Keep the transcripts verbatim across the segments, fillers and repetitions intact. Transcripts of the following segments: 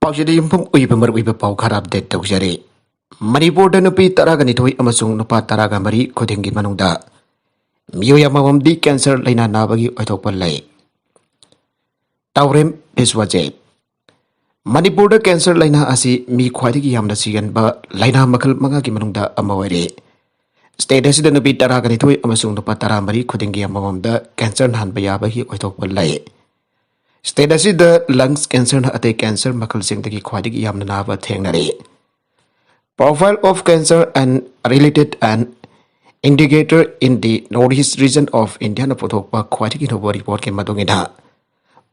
ꯄꯥꯎꯁꯤꯗ ꯌꯨꯝꯐꯝ ꯑꯣꯏꯕ ꯃꯔꯨꯑꯣꯏꯕ ꯄꯥꯎ ꯈꯔ ꯑꯞꯗꯦꯠ ꯇꯧꯖꯔꯤ꯫ ꯃꯅꯤꯄꯨꯔꯗ ꯅꯨꯄꯤ ꯇꯔꯥꯒ ꯅꯤꯊꯣꯏ ꯑꯃꯁꯨꯡ ꯅꯨꯄꯥ ꯇꯔꯥꯒ ꯃꯔꯤ ꯈꯨꯗꯤꯡꯒꯤ ꯃꯅꯨꯡꯗ ꯃꯤꯑꯣꯏ ꯑꯃꯃꯝꯗꯤ ꯀꯦꯟꯁꯔ ꯂꯥꯏꯅꯥ ꯅꯥꯕꯒꯤ ꯑꯣꯏꯊꯣꯛꯄ ꯂꯩ꯫ ꯇꯥꯎꯔꯦꯝ ꯕꯤꯁ꯭ꯋꯖꯤꯠ꯫ ꯃꯅꯤꯄꯨꯔꯗ ꯀꯦꯟꯁꯔ ꯂꯥꯏꯅꯥ ꯑꯁꯤ ꯃꯤ ꯈ꯭ꯋꯥꯏꯗꯒꯤ ꯌꯥꯝꯅ ꯁꯤꯒꯟꯕ ꯂꯥꯏꯅꯥ ꯃꯈꯜ ꯃꯉꯥꯒꯤ ꯃꯅꯨꯡꯗ ꯑꯃ ꯑꯣꯏꯔꯤ꯫ ꯁ꯭ꯇꯦꯠ ꯑꯁꯤꯗ ꯅꯨꯄꯤ ꯇꯔꯥꯒ ꯅꯤꯊꯣꯏ ꯑꯃꯁꯨꯡ ꯅꯨꯄꯥ ꯇꯔꯥꯃꯔꯤ ꯈꯨꯗꯤꯡꯒꯤ ꯑꯃꯃꯝꯗ ꯀꯦꯟꯁꯔ ꯅꯥꯍꯟꯕ ꯌꯥꯕꯒꯤ ꯑꯣꯏꯊꯣꯛꯄ ꯂꯩ꯫ ꯁ꯭ꯇꯦꯠ ꯑꯁꯤꯗ ꯂꯪꯁ ꯀꯦꯟꯁꯔꯅ ꯑꯇꯩ ꯀꯦꯟꯁꯔ ꯃꯈꯜꯁꯤꯡꯗꯒꯤ ꯈ꯭ꯋꯥꯏꯗꯒꯤ ꯌꯥꯝꯅ ꯅꯥꯕ ꯊꯦꯡꯅꯔꯤ꯫ Profile of Cancer and Related and Indicator in the Northeast Region of Indiaꯅ ꯄꯨꯊꯣꯛꯄ ꯈ꯭ꯋꯥꯏꯗꯒꯤ ꯅꯧꯕ ꯔꯤꯄꯣꯔꯠꯀꯤ ꯃꯇꯨꯡ ꯏꯟꯅ,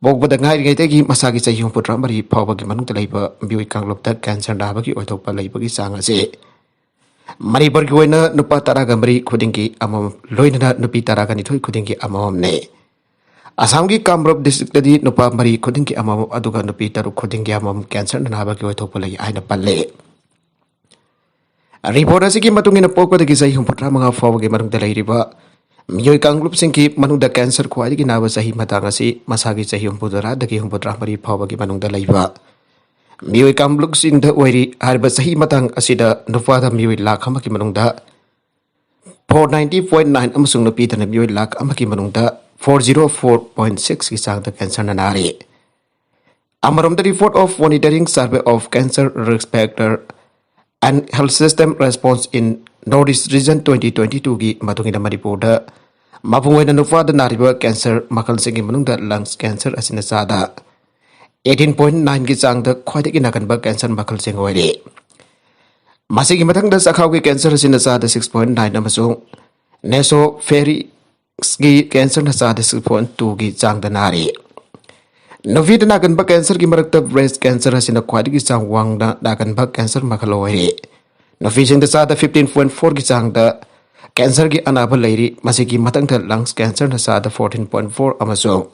ꯄꯣꯛꯄꯗ ꯉꯥꯏꯔꯤꯉꯩꯗꯒꯤ ꯃꯁꯥꯒꯤ ꯆꯍꯤ ꯍꯨꯝꯐꯨꯇꯔꯥ ꯃꯔꯤ ꯐꯥꯎꯕꯒꯤ ꯃꯅꯨꯡꯗ ꯂꯩꯕ ꯃꯤꯑꯣꯏ ꯀꯥꯡꯂꯨꯞꯇ ꯀꯦꯟꯁꯔ ꯅꯥꯕꯒꯤ ꯑꯣꯏꯊꯣꯛꯄ ꯂꯩꯕꯒꯤ ꯆꯥꯡ ꯑꯁꯤ ꯃꯅꯤꯄꯨꯔꯒꯤ ꯑꯣꯏꯅ ꯅꯨꯄꯥ ꯇꯔꯥꯒ ꯃꯔꯤ ꯈꯨꯗꯤꯡꯒꯤ ꯑꯃꯃꯝ, ꯂꯣꯏꯅꯅ ꯅꯨꯄꯤ ꯇꯔꯥꯒ ꯅꯤꯊꯣꯏ ꯈꯨꯗꯤꯡꯒꯤ ꯑꯃꯃꯝꯅꯤ꯫ ꯑꯁꯥꯝꯒꯤ ꯀꯥꯃꯔꯨꯞ ꯗꯤꯁꯇ꯭ꯔꯤꯛꯇꯗꯤ ꯅꯨꯄꯥ ꯃꯔꯤ ꯈꯨꯗꯤꯡꯒꯤ ꯑꯃꯃꯝ, ꯑꯗꯨꯒ ꯅꯨꯄꯤ ꯇꯔꯨꯛ ꯈꯨꯗꯤꯡꯒꯤ ꯑꯃꯃꯝ ꯀꯦꯟꯁꯔꯅ ꯅꯥꯕꯒꯤ ꯑꯣꯏꯊꯣꯛꯄ ꯂꯩ ꯍꯥꯏꯅ ꯄꯜꯂꯤ꯫ ꯔꯤꯄꯣꯔꯠ ꯑꯁꯤꯒꯤ ꯃꯇꯨꯡ ꯏꯟꯅ, ꯄꯣꯛꯄꯗꯒꯤ ꯆꯍꯤ ꯍꯨꯝꯐꯨꯇꯔꯥ ꯃꯉꯥ ꯐꯥꯎꯕꯒꯤ ꯃꯅꯨꯡꯗ ꯂꯩꯔꯤꯕ ꯃꯤꯑꯣꯏ ꯀꯥꯡꯂꯨꯞꯁꯤꯡꯒꯤ ꯃꯅꯨꯡꯗ ꯀꯦꯟꯁꯔ ꯈ꯭ꯋꯥꯏꯗꯒꯤ ꯅꯥꯕ ꯆꯍꯤ ꯃꯇꯥꯡ ꯑꯁꯤ ꯃꯁꯥꯒꯤ ꯆꯍꯤ ꯍꯨꯝꯐꯨꯇꯔꯥꯗꯒꯤ ꯍꯨꯝꯐꯨꯇꯔꯥ ꯃꯔꯤ ꯐꯥꯎꯕꯒꯤ ꯃꯅꯨꯡꯗ ꯂꯩꯕ ꯃꯤꯑꯣꯏ ꯀꯥꯡꯂꯨꯞꯁꯤꯡꯗ ꯑꯣꯏꯔꯤ꯫ ꯍꯥꯏꯔꯤꯕ ꯆꯍꯤ ꯃꯇꯥꯡ ꯑꯁꯤꯗ ꯅꯨꯄꯥꯗ ꯃꯤꯑꯣꯏ ꯂꯥꯈ ꯑꯃꯒꯤ ꯃꯅꯨꯡꯗ four ninety point nine ꯑꯃꯁꯨꯡ ꯅꯨꯄꯤꯗꯅ ꯃꯤꯑꯣꯏ ꯂꯥꯈ ꯑꯃꯒꯤ ꯃꯅꯨꯡꯗ four zero four point six ꯀꯤ ꯆꯥꯡꯗ ꯀꯦꯟꯁꯔꯅ ꯅꯥꯔꯤ꯫ ꯑꯃꯔꯣꯝꯗ, Report of Monitoring Survey of Cancer Risk Factor and Health System Response in Northeast Region twenty twenty-two ꯒꯤ ꯃꯇꯨꯡ ꯏꯟꯅ, ꯃꯅꯤꯄꯨꯔꯗ ꯃꯄꯨꯡ ꯑꯣꯏꯅ ꯅꯨꯄꯥꯗ ꯅꯥꯔꯤꯕ ꯀꯦꯟꯁꯔ ꯃꯈꯜꯁꯤꯡꯒꯤ ꯃꯅꯨꯡꯗ ꯂꯪꯁ ꯀꯦꯟꯁꯔ ꯑꯁꯤꯅ ꯆꯥꯗ eighteen point nine ꯒꯤ ꯆꯥꯡꯗ ꯈ꯭ꯋꯥꯏꯗꯒꯤ ꯅꯥꯒꯟꯕ ꯀꯦꯟꯁꯔ ꯃꯈꯜꯁꯤꯡ ꯑꯣꯏꯔꯤ꯫ ꯃꯁꯤꯒꯤ ꯃꯊꯪꯗ ꯆꯈꯥꯎꯒꯤ ꯀꯦꯟꯁꯔ ꯑꯁꯤꯅ ꯆꯥꯗ six point nine ꯑꯃꯁꯨꯡ ꯅꯦꯁꯣꯐꯦꯔꯤꯛꯁꯀꯤ ꯀꯦꯟꯁꯔꯅ ꯆꯥꯗ six point two ꯒꯤ ꯆꯥꯡꯗ ꯅꯥꯔꯤ꯫ ꯅꯨꯄꯤꯗ ꯅꯥꯒꯟꯕ ꯀꯦꯟꯁꯔꯒꯤ ꯃꯔꯛꯇ ꯕ꯭ꯔꯦꯁ ꯀꯦꯟꯁꯔ ꯑꯁꯤꯅ ꯈ꯭ꯋꯥꯏꯗꯒꯤ ꯆꯥꯡ ꯋꯥꯡꯅ ꯅꯥꯒꯟꯕ ꯀꯦꯟꯁꯔ ꯃꯈꯜ ꯑꯣꯏꯔꯤ꯫ ꯅꯨꯄꯤꯁꯤꯡꯗ ꯆꯥꯗ fifteen point four ꯒꯤ ꯆꯥꯡꯗ ꯀꯦꯟꯁꯔꯒꯤ ꯑꯅꯥꯕ ꯂꯩꯔꯤ꯫ ꯃꯁꯤꯒꯤ ꯃꯊꯪꯗ ꯂꯪꯁ ꯀꯦꯟꯁꯔꯅ ꯆꯥꯗ fourteen point four ꯑꯃꯁꯨꯡ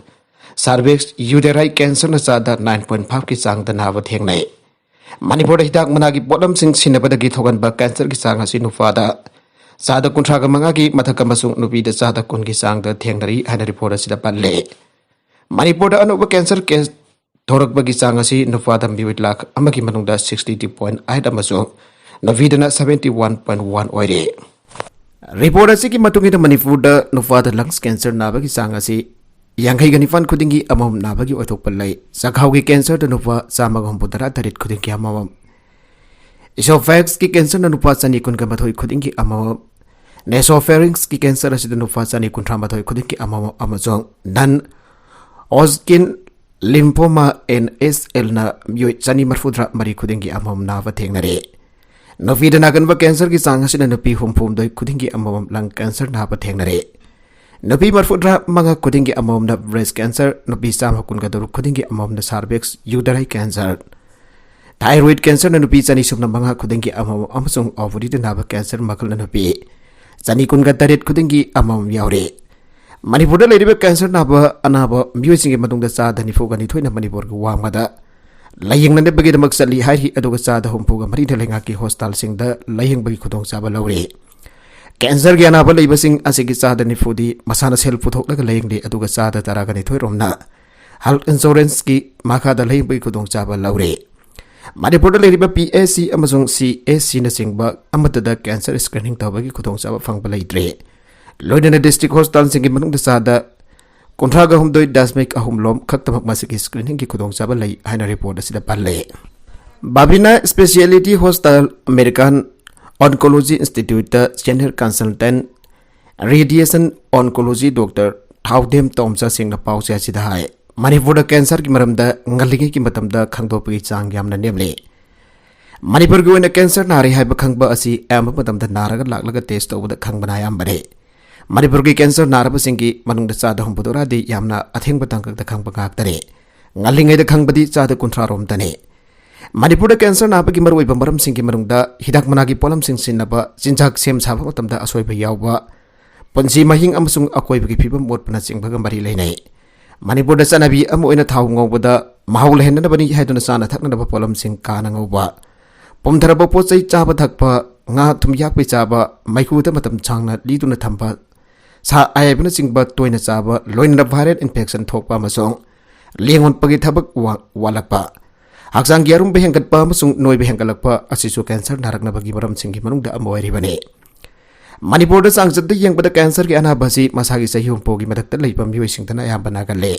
ꯁꯥꯔꯚꯤꯛꯁ ꯌꯨꯇꯦꯔꯥꯏ ꯀꯦꯟꯁꯔꯅ ꯆꯥꯗ nine point five ꯀꯤ ꯆꯥꯡꯗ ꯅꯥꯕ ꯊꯦꯡꯅꯩ꯫ ꯃꯅꯤꯄꯨꯔꯗ ꯍꯤꯗꯥꯛ ꯃꯅꯥꯒꯤ ꯄꯣꯠꯂꯝꯁꯤꯡ ꯁꯤꯖꯤꯟꯅꯕꯗꯒꯤ ꯊꯣꯛꯍꯟꯕ ꯀꯦꯟꯁꯔꯒꯤ ꯆꯥꯡ ꯑꯁꯤ ꯅꯨꯄꯥꯗ ꯆꯥꯗ ꯀꯨꯟꯊ꯭ꯔꯥꯒ ꯃꯉꯥꯒꯤ ꯃꯊꯛ ꯑꯃꯁꯨꯡ ꯅꯨꯄꯤꯗ ꯆꯥꯗ ꯀꯨꯟꯒꯤ ꯆꯥꯡꯗ ꯊꯦꯡꯅꯔꯤ ꯍꯥꯏꯅ ꯔꯤꯄꯣꯔꯠ ꯑꯁꯤꯗ ꯄꯜꯂꯤ꯫ ꯃꯅꯤꯄꯨꯔꯗ ꯑꯅꯧꯕ ꯀꯦꯟꯁꯔ ꯀꯦꯁ ꯊꯣꯔꯛꯄꯒꯤ ꯆꯥꯡ ꯑꯁꯤ ꯅꯨꯄꯥꯗ ꯃꯤꯑꯣꯏ ꯂꯥꯈ ꯑꯃꯒꯤ ꯃꯅꯨꯡꯗ sixty point eight ꯑꯃꯁꯨꯡ ꯅꯨꯄꯤꯗꯅ seventy one point one ꯑꯣꯏꯔꯤ꯫ ꯔꯤꯄꯣꯔꯠ ꯑꯁꯤꯒꯤ ꯃꯇꯨꯡ ꯏꯟꯅ ꯃꯅꯤꯄꯨꯔꯗ ꯅꯨꯄꯥꯗ lungs cancer ꯅꯥꯕꯒꯤ ꯆꯥꯡ ꯑꯁꯤ ꯌꯥꯡꯈꯩꯒ ꯅꯤꯄꯥꯟ ꯈꯨꯗꯤꯡꯒꯤ ꯑꯃꯃꯝ ꯅꯥꯕꯒꯤ ꯑꯣꯏꯊꯣꯛꯄ ꯂꯩ꯫ ꯆꯥꯛꯈꯥꯎꯒꯤ cancerꯗ ꯅꯨꯄꯥ ꯆꯥꯝꯃꯒ ꯍꯨꯝꯐꯨ ꯇꯔꯥ ꯇꯔꯦꯠ ꯈꯨꯗꯤꯡꯒꯤ ꯑꯃꯃꯝ, esophagusꯀꯤ cancerꯅ ꯅꯨꯄꯥ ꯆꯅꯤ ꯀꯨꯟꯒ ꯃꯥꯊꯣꯏ ꯈꯨꯗꯤꯡꯒꯤ ꯑꯃꯃꯝ, nasopharingsꯀꯤ cancer ꯑꯁꯤꯗ ꯅꯨꯄꯥ ꯆꯅꯤ ꯀꯨꯟꯊ꯭ꯔꯥ ꯃꯥꯊꯣꯏ ꯈꯨꯗꯤꯡꯒꯤ ꯑꯃꯃꯝ ꯑꯃꯁꯨꯡ non-Hodgkin lymphoma, NHLꯅ ꯃꯤꯑꯣꯏ ꯆꯅꯤ ꯃꯔꯤꯐꯨꯇꯔꯥ ꯃꯔꯤ ꯈꯨꯗꯤꯡꯒꯤ ꯑꯃꯃꯝ ꯅꯥꯕ ꯊꯦꯡꯅꯔꯦ꯫ ꯅꯨꯄꯤꯗ ꯅꯥꯒꯟꯕ cancerꯒꯤ ꯆꯥꯡ ꯑꯁꯤꯅ ꯅꯨꯄꯤ ꯍꯨꯝꯐꯨꯍꯨꯝꯗꯣꯏ ꯈꯨꯗꯤꯡꯒꯤ ꯑꯃꯃꯝ lung cancer ꯅꯥꯕ ꯊꯦꯡꯅꯔꯦ꯫ ꯅꯨꯄꯤ ꯃꯔꯤꯐꯨꯇꯔꯥ ꯃꯉꯥ ꯈꯨꯗꯤꯡꯒꯤ ꯑꯃꯃꯝꯅ breast cancer, ꯅꯨꯄꯤ ꯆꯥꯝꯃ ꯀꯨꯟꯒ ꯇꯔꯨꯛ ꯈꯨꯗꯤꯡꯒꯤ ꯑꯃꯃꯝꯅ cervix uterine cancer, thyroid cancerꯅ ꯅꯨꯄꯤ ꯆꯅꯤ ꯁꯨꯞꯅ ꯃꯉꯥ ꯈꯨꯗꯤꯡꯒꯤ ꯑꯃꯃꯝ ꯑꯃꯁꯨꯡ ovaryꯗ ꯅꯥꯕ cancer ꯃꯈꯜꯅ ꯅꯨꯄꯤ ꯆꯅꯤ ꯀꯨꯟꯒ ꯇꯔꯦꯠ ꯈꯨꯗꯤꯡꯒꯤ ꯑꯃꯃꯝ ꯌꯥꯎꯔꯤ꯫ ꯃꯅꯤꯄꯨꯔꯗ ꯂꯩꯔꯤꯕ cancer ꯅꯥꯕ ꯑꯅꯥꯕ ꯃꯤꯑꯣꯏꯁꯤꯡꯒꯤ ꯃꯅꯨꯡꯗ ꯆꯥꯗ ꯅꯤꯐꯨꯒ ꯅꯤꯊꯣꯏꯅ ꯃꯅꯤꯄꯨꯔꯒꯤ ꯋꯥꯡꯃꯗ ꯂꯥꯌꯦꯡꯅꯅꯕꯒꯤꯗꯃꯛ ꯆꯠꯂꯤ ꯍꯥꯏꯔꯤ, ꯑꯗꯨꯒ ꯆꯥꯗ ꯍꯨꯝꯐꯨꯒ ꯃꯔꯤꯅ ꯂꯩꯉꯥꯛꯀꯤ hospitalꯁꯤꯡꯗ ꯂꯥꯌꯦꯡꯕꯒꯤ ꯈꯨꯗꯣꯡꯆꯥꯕ ꯂꯧꯔꯤ꯫ Cancerꯒꯤ ꯑꯅꯥꯕ ꯂꯩꯕꯁꯤꯡ ꯑꯁꯤꯒꯤ ꯆꯥꯗ ꯅꯤꯐꯨꯗꯤ ꯃꯁꯥꯅ ꯁꯦꯜ ꯄꯨꯊꯣꯛꯂꯒ ꯂꯥꯌꯦꯡꯂꯤ, ꯑꯗꯨꯒ ꯆꯥꯗ ꯇꯔꯥꯒ ꯅꯤꯊꯣꯏ ꯔꯣꯝꯅ health insuranceꯀꯤ ꯃꯈꯥꯗ ꯂꯥꯌꯦꯡꯕꯒꯤ ꯈꯨꯗꯣꯡꯆꯥꯕ ꯂꯧꯔꯤ꯫ ꯃꯅꯤꯄꯨꯔꯗ ꯂꯩꯔꯤꯕ PHC ꯑꯃꯁꯨꯡ CHCꯅꯆꯤꯡꯕ ꯑꯃꯠꯇꯗ cancer screening ꯇꯧꯕꯒꯤ ꯈꯨꯗꯣꯡꯆꯥꯕ ꯐꯪꯕ ꯂꯩꯇ꯭ꯔꯦ꯫ ꯂꯣꯏꯅꯅ district hospitalꯁꯤꯡꯒꯤ ꯃꯅꯨꯡꯗ ꯆꯥꯗ ꯀꯨꯟꯊ꯭ꯔꯥꯒ ꯍꯨꯝꯗꯣꯏ ꯗꯁꯃꯤꯛ ꯑꯍꯨꯝ ꯂꯣꯝ ꯈꯛꯇꯃꯛ ꯃꯁꯤꯒꯤ screeningꯒꯤ ꯈꯨꯗꯣꯡꯆꯥꯕ ꯂꯩ ꯍꯥꯏꯅ report ꯑꯁꯤꯗ ꯄꯜꯂꯦ꯫ Bhavina Speciality Hospital American Oncology Instituteꯇ senior consultant radiation oncology Doctor ꯊꯥꯎꯗꯦꯝ ꯇꯣꯝꯆꯥ ꯁꯤꯡꯅ ꯄꯥꯎꯆꯦ ꯑꯁꯤꯗ ꯍꯥꯏ, ꯃꯅꯤꯄꯨꯔꯗ cancerꯒꯤ ꯃꯔꯝꯗ ꯉꯜꯂꯤꯉꯩꯒꯤ ꯃꯇꯝꯗ ꯈꯪꯗꯣꯛꯄꯒꯤ ꯆꯥꯡ ꯌꯥꯝꯅ ꯅꯦꯝꯂꯤ꯫ ꯃꯅꯤꯄꯨꯔꯒꯤ ꯑꯣꯏꯅ cancer ꯅꯥꯔꯦ ꯍꯥꯏꯕ ꯈꯪꯕ ꯑꯁꯤ ꯑꯌꯥꯝꯕ ꯃꯇꯝꯗ ꯅꯥꯔꯒ ꯂꯥꯛꯂꯒ test ꯇꯧꯕꯗ ꯈꯪꯕꯅ ꯑꯌꯥꯝꯕꯅꯤ꯫ ꯃꯅꯤꯄꯨꯔꯒꯤ cancer ꯅꯥꯔꯕꯁꯤꯡꯒꯤ ꯃꯅꯨꯡꯗ ꯆꯥꯗ ꯍꯨꯝꯐꯨꯇꯔꯥꯗꯤ ꯌꯥꯝꯅ ꯑꯊꯦꯡꯕ ꯇꯥꯡꯀꯛꯇ ꯈꯪꯕ ꯉꯥꯛꯇꯅꯤ꯫ ꯉꯜꯂꯤꯉꯩꯗ ꯈꯪꯕꯗꯤ ꯆꯥꯗ ꯀꯨꯟꯊ꯭ꯔꯥ ꯔꯣꯝꯗꯅꯤ꯫ ꯃꯅꯤꯄꯨꯔꯗ cancer ꯅꯥꯕꯒꯤ ꯃꯔꯨꯑꯣꯏꯕ ꯃꯔꯝꯁꯤꯡꯒꯤ ꯃꯅꯨꯡꯗ ꯍꯤꯗꯥꯛ ꯃꯅꯥꯒꯤ ꯄꯣꯠꯂꯝꯁꯤꯡ ꯁꯤꯖꯤꯟꯅꯕ, ꯆꯤꯟꯖꯥꯛ ꯁꯦꯝ ꯁꯥꯕ ꯃꯇꯝꯗ ꯑꯁꯣꯏꯕ ꯌꯥꯎꯕ, ꯄꯨꯟꯁꯤ ꯃꯍꯤꯡ ꯑꯃꯁꯨꯡ ꯑꯀꯣꯏꯕꯒꯤ ꯐꯤꯕꯝ ꯃꯣꯠꯄꯅꯆꯤꯡꯕꯒ ꯃꯔꯤ ꯂꯩꯅꯩ꯫ ꯃꯅꯤꯄꯨꯔꯗ ꯆꯠꯅꯕꯤ ꯑꯃ ꯑꯣꯏꯅ ꯊꯥꯎ ꯉꯧꯕꯗ ꯃꯍꯥꯎ ꯂꯩꯍꯟꯅꯕꯅꯤ ꯍꯥꯏꯗꯨꯅ ꯆꯥꯅ ꯊꯛꯅꯅꯕ ꯄꯣꯠꯂꯝꯁꯤꯡ ꯀꯥꯅ ꯉꯧꯕ, ꯄꯨꯝꯊꯔꯕ ꯄꯣꯠ ꯆꯩ ꯆꯥꯕ ꯊꯛꯄ, ꯉꯥ ꯊꯨꯝ ꯌꯥꯛꯄꯩ ꯆꯥꯕ, ꯃꯩꯈꯨꯗ ꯃꯇꯝ ꯁꯥꯡꯅ ꯂꯤꯗꯨꯅ ꯊꯝꯕ, ꯁꯥ ꯑꯌꯥꯏꯕꯅꯆꯤꯡꯕ ꯇꯣꯏꯅ ꯆꯥꯕ, ꯂꯣꯏꯅꯅ viral infection ꯊꯣꯛꯄ ꯑꯃꯁꯨꯡ ꯂꯦꯡ ꯑꯣꯠꯄꯒꯤ ꯊꯕꯛ ꯋꯥ-, ꯋꯥꯠꯂꯛꯄ, ꯍꯛꯆꯥꯡꯒꯤ ꯑꯔꯨꯝꯕ ꯍꯦꯟꯒꯠꯄ ꯑꯃꯁꯨꯡ ꯅꯣꯏꯕ ꯍꯦꯟꯒꯠꯂꯛꯄ ꯑꯁꯤꯁꯨ ꯀꯦꯟꯁꯔ ꯅꯥꯔꯛꯅꯕꯒꯤ ꯃꯔꯝꯁꯤꯡꯒꯤ ꯃꯅꯨꯡꯗ ꯑꯃ ꯑꯣꯏꯔꯤꯕꯅꯤ꯫ ꯃꯅꯤꯄꯨꯔꯗ ꯆꯥꯡꯆꯠꯇ ꯌꯦꯡꯕꯗ ꯀꯦꯟꯁꯔꯒꯤ ꯑꯅꯥꯕ ꯑꯁꯤ ꯃꯁꯥꯒꯤ ꯆꯍꯤ ꯍꯨꯝꯐꯨꯒꯤ ꯃꯊꯛꯇ ꯂꯩꯕ ꯃꯤꯑꯣꯏꯁꯤꯡꯗꯅ ꯑꯌꯥꯝꯕ ꯅꯥꯒꯜꯂꯤ꯫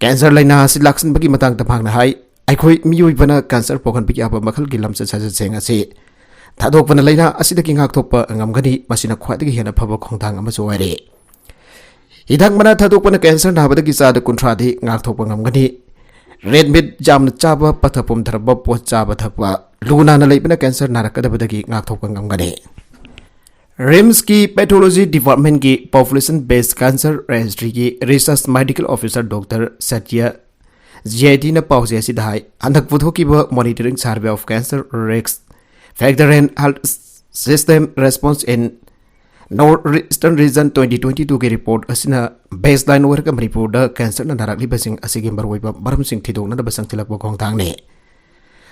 ꯀꯦꯟꯁꯔ ꯂꯥꯏꯅꯥ ꯑꯁꯤ ꯂꯥꯛꯁꯤꯟꯕꯒꯤ ꯃꯇꯥꯡꯗ ꯃꯍꯥꯛꯅ ꯍꯥꯏ, ꯑꯩꯈꯣꯏ ꯃꯤꯑꯣꯏꯕꯅ ꯀꯦꯟꯁꯔ ꯄꯣꯛꯍꯟꯕ ꯌꯥꯕ ꯃꯈꯜꯒꯤ ꯂꯝꯆꯠ ꯁꯥꯖꯠꯁꯤꯡ ꯑꯁꯤ ꯊꯥꯗꯣꯛꯄꯅ ꯂꯥꯏꯅꯥ ꯑꯁꯤꯗꯒꯤ ꯉꯥꯛꯊꯣꯛꯄ ꯉꯝꯒꯅꯤ꯫ ꯃꯁꯤꯅ ꯈ꯭ꯋꯥꯏꯗꯒꯤ ꯍꯦꯟꯅ ꯐꯕ ꯈꯣꯡꯊꯥꯡ ꯑꯃꯁꯨ ꯑꯣꯏꯔꯦ꯫ ꯍꯤꯗꯥꯛ ꯃꯅꯥ ꯊꯥꯗꯣꯛꯄꯅ ꯀꯦꯟꯁꯔ ꯅꯥꯕꯗꯒꯤ ꯆꯥꯗ ꯀꯨꯟꯊ꯭ꯔꯥꯗꯤ ꯉꯥꯛꯊꯣꯛꯄ ꯉꯝꯒꯅꯤ꯫ ꯔꯦꯗ ꯃꯤꯠ ꯌꯥꯝꯅ ꯆꯥꯕ, ꯄꯠꯊ ꯄꯨꯝꯊꯔꯕ ꯄꯣꯠ ꯆꯥꯕ ꯊꯛꯄ, ꯂꯨ ꯅꯥꯟꯅ ꯂꯩꯕꯅ ꯀꯦꯟꯁꯔ ꯅꯥꯔꯛꯀꯗꯕꯗꯒꯤ ꯉꯥꯛꯊꯣꯛꯄ ꯉꯝꯒꯅꯤ꯫ ꯔꯤꯝꯁꯀꯤ ꯄꯦꯊꯣꯂꯣꯖꯤ ꯗꯤꯄꯥꯔꯠꯃꯦꯟꯒꯤ ꯄꯣꯄꯨꯂꯦꯁꯟ ꯕꯦꯁ ꯀꯦꯟꯁꯔ ꯔꯦꯖꯤꯁꯇ꯭ꯔꯤꯒꯤ research medical officer doctor Satya ꯖꯦꯗꯤꯅ ꯄꯥꯎꯆꯦ ꯑꯁꯤꯗ ꯍꯥꯏ, ꯍꯟꯗꯛ ꯄꯨꯊꯣꯛꯈꯤꯕ Monitoring Survey of Cancer Risk Factor and Health System Response in North Eastern Region twenty twenty-twoꯒꯤ ꯔꯤꯄꯣꯔꯠ ꯑꯁꯤꯅ ꯕꯦꯁꯂꯥꯏꯟ ꯑꯣꯏꯔꯒ ꯃꯅꯤꯄꯨꯔꯗ ꯀꯦꯟꯁꯔꯅ ꯅꯥꯔꯛꯂꯤꯕꯁꯤꯡ ꯑꯁꯤꯒꯤ ꯃꯔꯨꯑꯣꯏꯕ ꯃꯔꯝꯁꯤꯡ ꯊꯤꯗꯣꯛꯅꯅꯕ ꯆꯪꯁꯤꯜꯂꯛꯄ ꯈꯣꯡꯊꯥꯡꯅꯤ꯫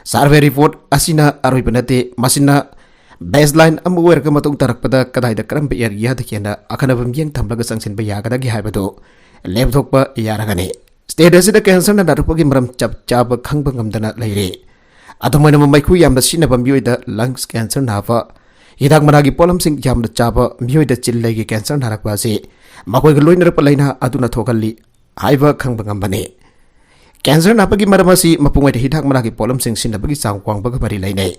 ꯁꯔꯚꯦ ꯔꯤꯄꯣꯔꯠ ꯑꯁꯤꯅ ꯑꯔꯣꯏꯕ ꯅꯠꯇꯦ, ꯃꯁꯤꯅ ꯕꯦꯁꯂꯥꯏꯟ ꯑꯃ ꯑꯣꯏꯔꯒ ꯃꯇꯨꯡ ꯇꯥꯔꯛꯄꯗ ꯀꯗꯥꯏꯗ ꯀꯔꯝꯕ ꯑꯦꯔꯤꯌꯥꯗ ꯍꯦꯟꯅ ꯑꯈꯟꯅꯕ ꯃꯤꯠꯌꯦꯡ ꯊꯝꯂꯒ ꯆꯪꯁꯤꯟꯕ ꯌꯥꯒꯗꯒꯦ ꯍꯥꯏꯕꯗꯨ ꯂꯦꯞꯊꯣꯛꯄ ꯌꯥꯔꯒꯅꯤ꯫ ꯁ꯭ꯇꯦꯠ ꯑꯁꯤꯗ ꯀꯦꯟꯁꯔꯅ ꯅꯥꯔꯛꯄꯒꯤ ꯃꯔꯝ ꯆꯞ ꯆꯥꯕ ꯈꯪꯕ ꯉꯝꯗꯅ ꯂꯩꯔꯦ꯫ ꯑꯗꯨꯝ ꯑꯣꯏꯅꯃꯛ, ꯃꯩꯈꯨ ꯌꯥꯝꯅ ꯁꯤꯖꯤꯟꯅꯕ ꯃꯤꯑꯣꯏꯗ ꯂꯪꯁ ꯀꯦꯟꯁꯔ ꯅꯥꯕ, ꯍꯤꯗꯥꯛ ꯃꯅꯥꯒꯤ ꯄꯣꯠꯂꯝꯁꯤꯡ ꯌꯥꯝꯅ ꯆꯥꯕ ꯃꯤꯑꯣꯏꯗ ꯆꯤꯜꯂꯩꯒꯤ ꯀꯦꯟꯁꯔ ꯅꯥꯔꯛꯄ ꯑꯁꯤ ꯃꯈꯣꯏꯒ ꯂꯣꯏꯅꯔꯛꯄ ꯂꯥꯏꯅꯥ ꯑꯗꯨꯅ ꯊꯣꯛꯍꯜꯂꯤ ꯍꯥꯏꯕ ꯈꯪꯕ ꯉꯝꯕꯅꯤ꯫ ꯀꯦꯟꯁꯔ ꯅꯥꯕꯒꯤ ꯃꯔꯝ ꯑꯁꯤ ꯃꯄꯨꯡ ꯑꯣꯏꯅ ꯍꯤꯗꯥꯛ ꯃꯅꯥꯒꯤ ꯄꯣꯠꯂꯝꯁꯤꯡ ꯁꯤꯖꯤꯟꯅꯕꯒꯤ ꯆꯥꯡ ꯋꯥꯡꯕꯒ ꯃꯔꯤ ꯂꯩꯅꯩ꯫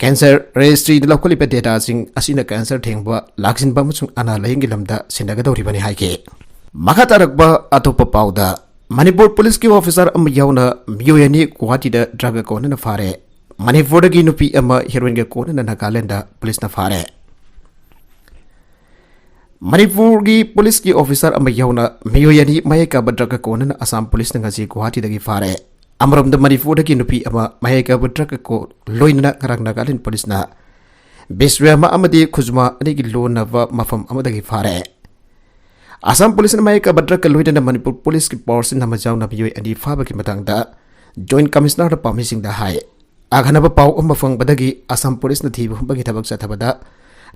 ꯀꯦꯟꯁꯔ ꯔꯦꯖꯤꯁꯇ꯭ꯔꯤꯗ ꯂꯧꯈꯠꯂꯤꯕ ꯗꯦꯇꯥꯁꯤꯡ ꯑꯁꯤꯅ ꯀꯦꯟꯁꯔ ꯊꯦꯡꯕ, ꯂꯥꯛꯁꯤꯟꯕ ꯑꯃꯁꯨꯡ ꯑꯅꯥ ꯂꯥꯌꯦꯡꯒꯤ ꯂꯝꯗ ꯁꯤꯟꯅꯒꯗꯧꯔꯤꯕꯅꯤ ꯍꯥꯏꯈꯤ꯫ ꯃꯈꯥ ꯇꯥꯔꯛꯄ ꯑꯇꯣꯞꯄ ꯄꯥꯎꯗ, ꯃꯅꯤꯄꯨꯔ ꯄꯨꯂꯤꯁꯀꯤ ꯑꯣꯐꯤꯁꯔ ꯑꯃ ꯌꯥꯎꯅ ꯃꯤꯑꯣꯏ ꯑꯅꯤ ꯒꯨꯋꯥꯍꯥꯇꯤꯗ ꯗ꯭ꯔꯒ ꯀꯣꯟꯅꯅ ꯐꯥꯔꯦ꯫ ꯃꯅꯤꯄꯨꯔꯗꯒꯤ ꯅꯨꯄꯤ ꯑꯃ ꯍꯦꯔꯣꯏꯟꯒ ꯀꯣꯟꯅꯅ ꯅꯥꯒꯥꯂꯦꯟꯗ ꯄꯨꯂꯤꯁꯅ ꯐꯥꯔꯦ꯫ ꯃꯅꯤꯄꯨꯔꯒꯤ ꯄꯨꯂꯤꯁꯀꯤ ꯑꯣꯐꯤꯁꯔ ꯑꯃ ꯌꯥꯎꯅ ꯃꯤꯑꯣꯏ ꯑꯅꯤ ꯃꯌꯥꯏ ꯀꯥꯕ ꯗ꯭ꯔꯒ ꯀꯣꯟꯅꯅ ꯑꯁꯥꯝ ꯄꯨꯂꯤꯁꯅ ꯉꯁꯤ ꯒꯨꯋꯥꯍꯥꯇꯤꯗꯒꯤ ꯐꯥꯔꯦ꯫ ꯑꯃꯔꯣꯝꯗ, ꯃꯅꯤꯄꯨꯔꯗꯒꯤ ꯅꯨꯄꯤ ꯑꯃ ꯃꯌꯥꯏ ꯀꯥꯕ ꯗ꯭ꯔꯒ ꯀꯣ-, ꯂꯣꯏꯅꯅ ꯉꯔꯥꯡ ꯅꯥꯒꯥꯂꯦꯟ ꯄꯨꯂꯤꯁꯅ ꯕꯤꯁ꯭ꯔꯥꯃꯥ ꯑꯃꯗꯤ ꯈꯨꯖꯃꯥ ꯑꯅꯤꯒꯤ ꯂꯣꯟꯅꯕ ꯃꯐꯝ ꯑꯃꯗꯒꯤ ꯐꯥꯔꯦ꯫ ꯑꯁꯥꯝ ꯄꯨꯂꯤꯁꯅ ꯃꯌꯥꯏ ꯀꯥꯕ ꯗ꯭ꯔꯒꯀ ꯂꯣꯏꯅꯅ ꯃꯅꯤꯄꯨꯔ ꯄꯨꯂꯤꯁꯀꯤ ꯄꯥꯋꯔꯁꯤꯡꯅ ꯃꯖꯥꯎꯅ ꯃꯤꯑꯣꯏ ꯑꯅꯤ ꯐꯥꯕꯒꯤ ꯃꯇꯥꯡꯗ ꯖꯣꯏꯟꯠ ꯀꯃꯤꯁꯅꯔꯗ ꯄꯥꯝꯃꯤꯁꯤꯡꯗ ꯍꯥꯏ꯫ ꯑꯈꯟꯅꯕ ꯄꯥꯎ ꯑꯃ ꯐꯪꯕꯗꯒꯤ ꯑꯁꯥꯝ ꯄꯨꯂꯤꯁꯅ ꯊꯤꯕ ꯍꯨꯝꯕꯒꯤ ꯊꯕꯛ ꯆꯠꯊꯕꯗ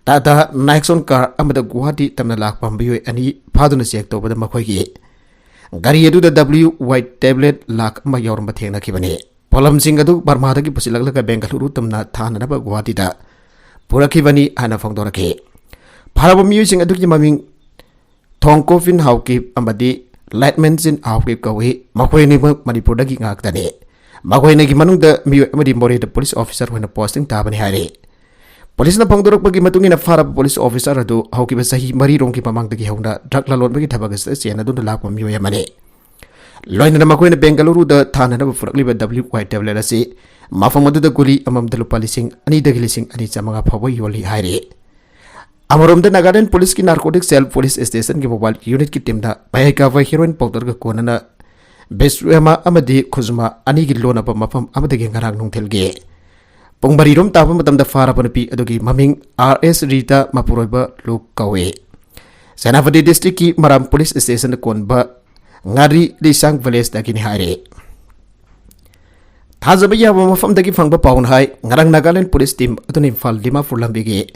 ꯇꯥꯇꯥ ꯅꯦꯛꯁꯣꯟ ꯀꯥꯔ ꯑꯃꯗ ꯒꯨꯋꯥꯍꯥꯇꯤ ꯇꯝꯅ ꯂꯥꯛꯄ ꯃꯤꯑꯣꯏ ꯑꯅꯤ ꯐꯥꯗꯨꯅ ꯆꯦꯛ ꯇꯧꯕꯗ ꯃꯈꯣꯏꯒꯤ ꯒꯥꯔꯤ ꯑꯗꯨꯗ W Y tablet ꯂꯥꯈ ꯑꯃ ꯌꯥꯎꯔꯝꯕ ꯊꯦꯡꯅꯈꯤꯕꯅꯤ꯫ ꯄꯣꯠꯂꯝꯁꯤꯡ ꯑꯗꯨ ꯕꯔꯃꯥꯗꯒꯤ ꯄꯨꯁꯤꯜꯂꯛꯂꯒ ꯕꯦꯡꯒꯂꯨꯔꯨ ꯇꯝꯅ ꯊꯥꯅꯅꯕ ꯒꯨꯋꯥꯍꯥꯇꯤꯗ ꯄꯨꯔꯛꯈꯤꯕꯅꯤ ꯍꯥꯏꯅ ꯐꯣꯡꯗꯣꯔꯛꯈꯤ꯫ ꯐꯥꯔꯕ ꯃꯤꯑꯣꯏꯁꯤꯡ ꯑꯗꯨꯒꯤ ꯃꯃꯤꯡ ꯊꯣꯡꯀꯣꯐꯤꯟ ꯍꯥꯎꯀꯤꯞ ꯑꯃꯗꯤ ꯂꯥꯏꯠꯃꯦꯟꯁꯤꯟ ꯍꯥꯎꯀꯤꯞ ꯀꯧꯏ꯫ ꯃꯈꯣꯏ ꯑꯅꯤꯃꯛ ꯃꯅꯤꯄꯨꯔꯗꯒꯤ ꯉꯥꯛꯇꯅꯤ꯫ ꯃꯈꯣꯏ ꯑꯅꯤꯒꯤ ꯃꯅꯨꯡꯗ ꯃꯤꯑꯣꯏ ꯑꯃꯗꯤ ꯃꯣꯔꯦꯗ ꯄꯨꯂꯤꯁ ꯑꯣꯐꯤꯁꯥꯔ ꯑꯣꯏꯅ ꯄꯣꯁꯇꯤꯡ ꯇꯥꯕꯅꯤ ꯍꯥꯏꯔꯤ꯫ ꯄꯨꯂꯤꯁꯅ ꯐꯣꯡꯗꯣꯔꯛꯄꯒꯤ ꯃꯇꯨꯡ ꯏꯟꯅ, ꯐꯥꯔꯕ ꯄꯨꯂꯤꯁ ꯑꯣꯐꯤꯁꯥꯔ ꯑꯗꯨ ꯍꯧꯈꯤꯕ ꯆꯍꯤ ꯃꯔꯤꯔꯣꯝꯒꯤ ꯃꯃꯥꯡꯗꯒꯤ ꯍꯧꯅ ꯗ꯭ꯔꯒ ꯂꯂꯣꯟꯕꯒꯤ ꯊꯕꯛ ꯑꯁꯤꯗ ꯆꯦꯟꯅꯗꯨꯅ ꯂꯥꯛꯄ ꯃꯤꯑꯣꯏ ꯑꯃꯅꯤ꯫ ꯂꯣꯏꯅꯅ ꯃꯈꯣꯏꯅ ꯕꯦꯡꯒꯂꯨꯔꯨꯗ ꯊꯥꯅꯅꯕ ꯄꯨꯔꯛꯂꯤꯕ W Y tablet ꯑꯁꯤ ꯃꯐꯝ ꯑꯗꯨꯗ ꯒꯨꯂꯤ ꯑꯃꯃꯝꯗ ꯂꯨꯄꯥ ꯂꯤꯁꯤꯡ ꯑꯅꯤꯗꯒꯤ ꯂꯤꯁꯤꯡ ꯑꯅꯤ ꯆꯥꯃꯉꯥ ꯐꯥꯎꯕ ꯌꯣꯜꯂꯤ ꯍꯥꯏꯔꯤ꯫ ꯑꯃꯔꯣꯝꯗ, ꯅꯥꯒꯥꯂꯦꯟ ꯄꯨꯂꯤꯁꯀꯤ ꯅꯥꯔꯀꯣꯇꯤꯛ ꯁꯦꯜ ꯄꯨꯂꯤꯁ ꯁ꯭ꯇꯦꯁꯟꯒꯤ ꯃꯣꯕꯥꯏꯜ ꯌꯨꯅꯤꯠꯀꯤ ꯇꯤꯝꯅ ꯃꯍꯦꯀꯥꯕ ꯍꯦꯔꯣꯏꯟ ꯄꯥꯎꯗꯔꯒ ꯀꯣꯟꯅꯅ ꯕꯤꯁ꯭ꯋꯦꯃꯥ ꯑꯃꯗꯤ ꯈꯨꯖꯃꯥ ꯑꯅꯤꯒꯤ ꯂꯣꯟꯅꯕ ꯃꯐꯝ ꯑꯃꯗꯒꯤ ꯉꯔꯥꯡ ꯅꯨꯡꯊꯤꯜꯒꯤ ꯄꯨꯡ ꯃꯔꯤꯔꯣꯝ ꯇꯥꯕ ꯃꯇꯝꯗ ꯐꯥꯔꯕ ꯅꯨꯄꯤ ꯑꯗꯨꯒꯤ ꯃꯃꯤꯡ R S ꯔꯤꯇꯥ, ꯃꯄꯨꯔꯣꯏꯕ ꯂꯨꯛ ꯀꯧꯏ꯫ ꯁꯦꯅꯥꯄꯇꯤ ꯗꯤꯁꯇ꯭ꯔꯤꯛꯀꯤ ꯃꯔꯥꯝ ꯄꯨꯂꯤꯁ ꯁ꯭ꯇꯦꯁꯟꯗ ꯀꯣꯟꯕ ꯉꯥꯔꯤ ꯂꯤꯁꯥꯡ ꯚꯤꯂꯦꯖꯇꯒꯤꯅꯤ ꯍꯥꯏꯔꯦ꯫ ꯊꯥꯖꯕ ꯌꯥꯕ ꯃꯐꯝꯗꯒꯤ ꯐꯪꯕ ꯄꯥꯎꯅ ꯍꯥꯏ, ꯉꯔꯥꯡ ꯅꯥꯒꯥꯂꯦꯟ ꯄꯨꯂꯤꯁ ꯇꯤꯝ ꯑꯗꯨꯅ ꯏꯝꯐꯥꯜ ꯗꯤꯃꯥꯄꯨꯔ ꯂꯝꯕꯤꯒꯤ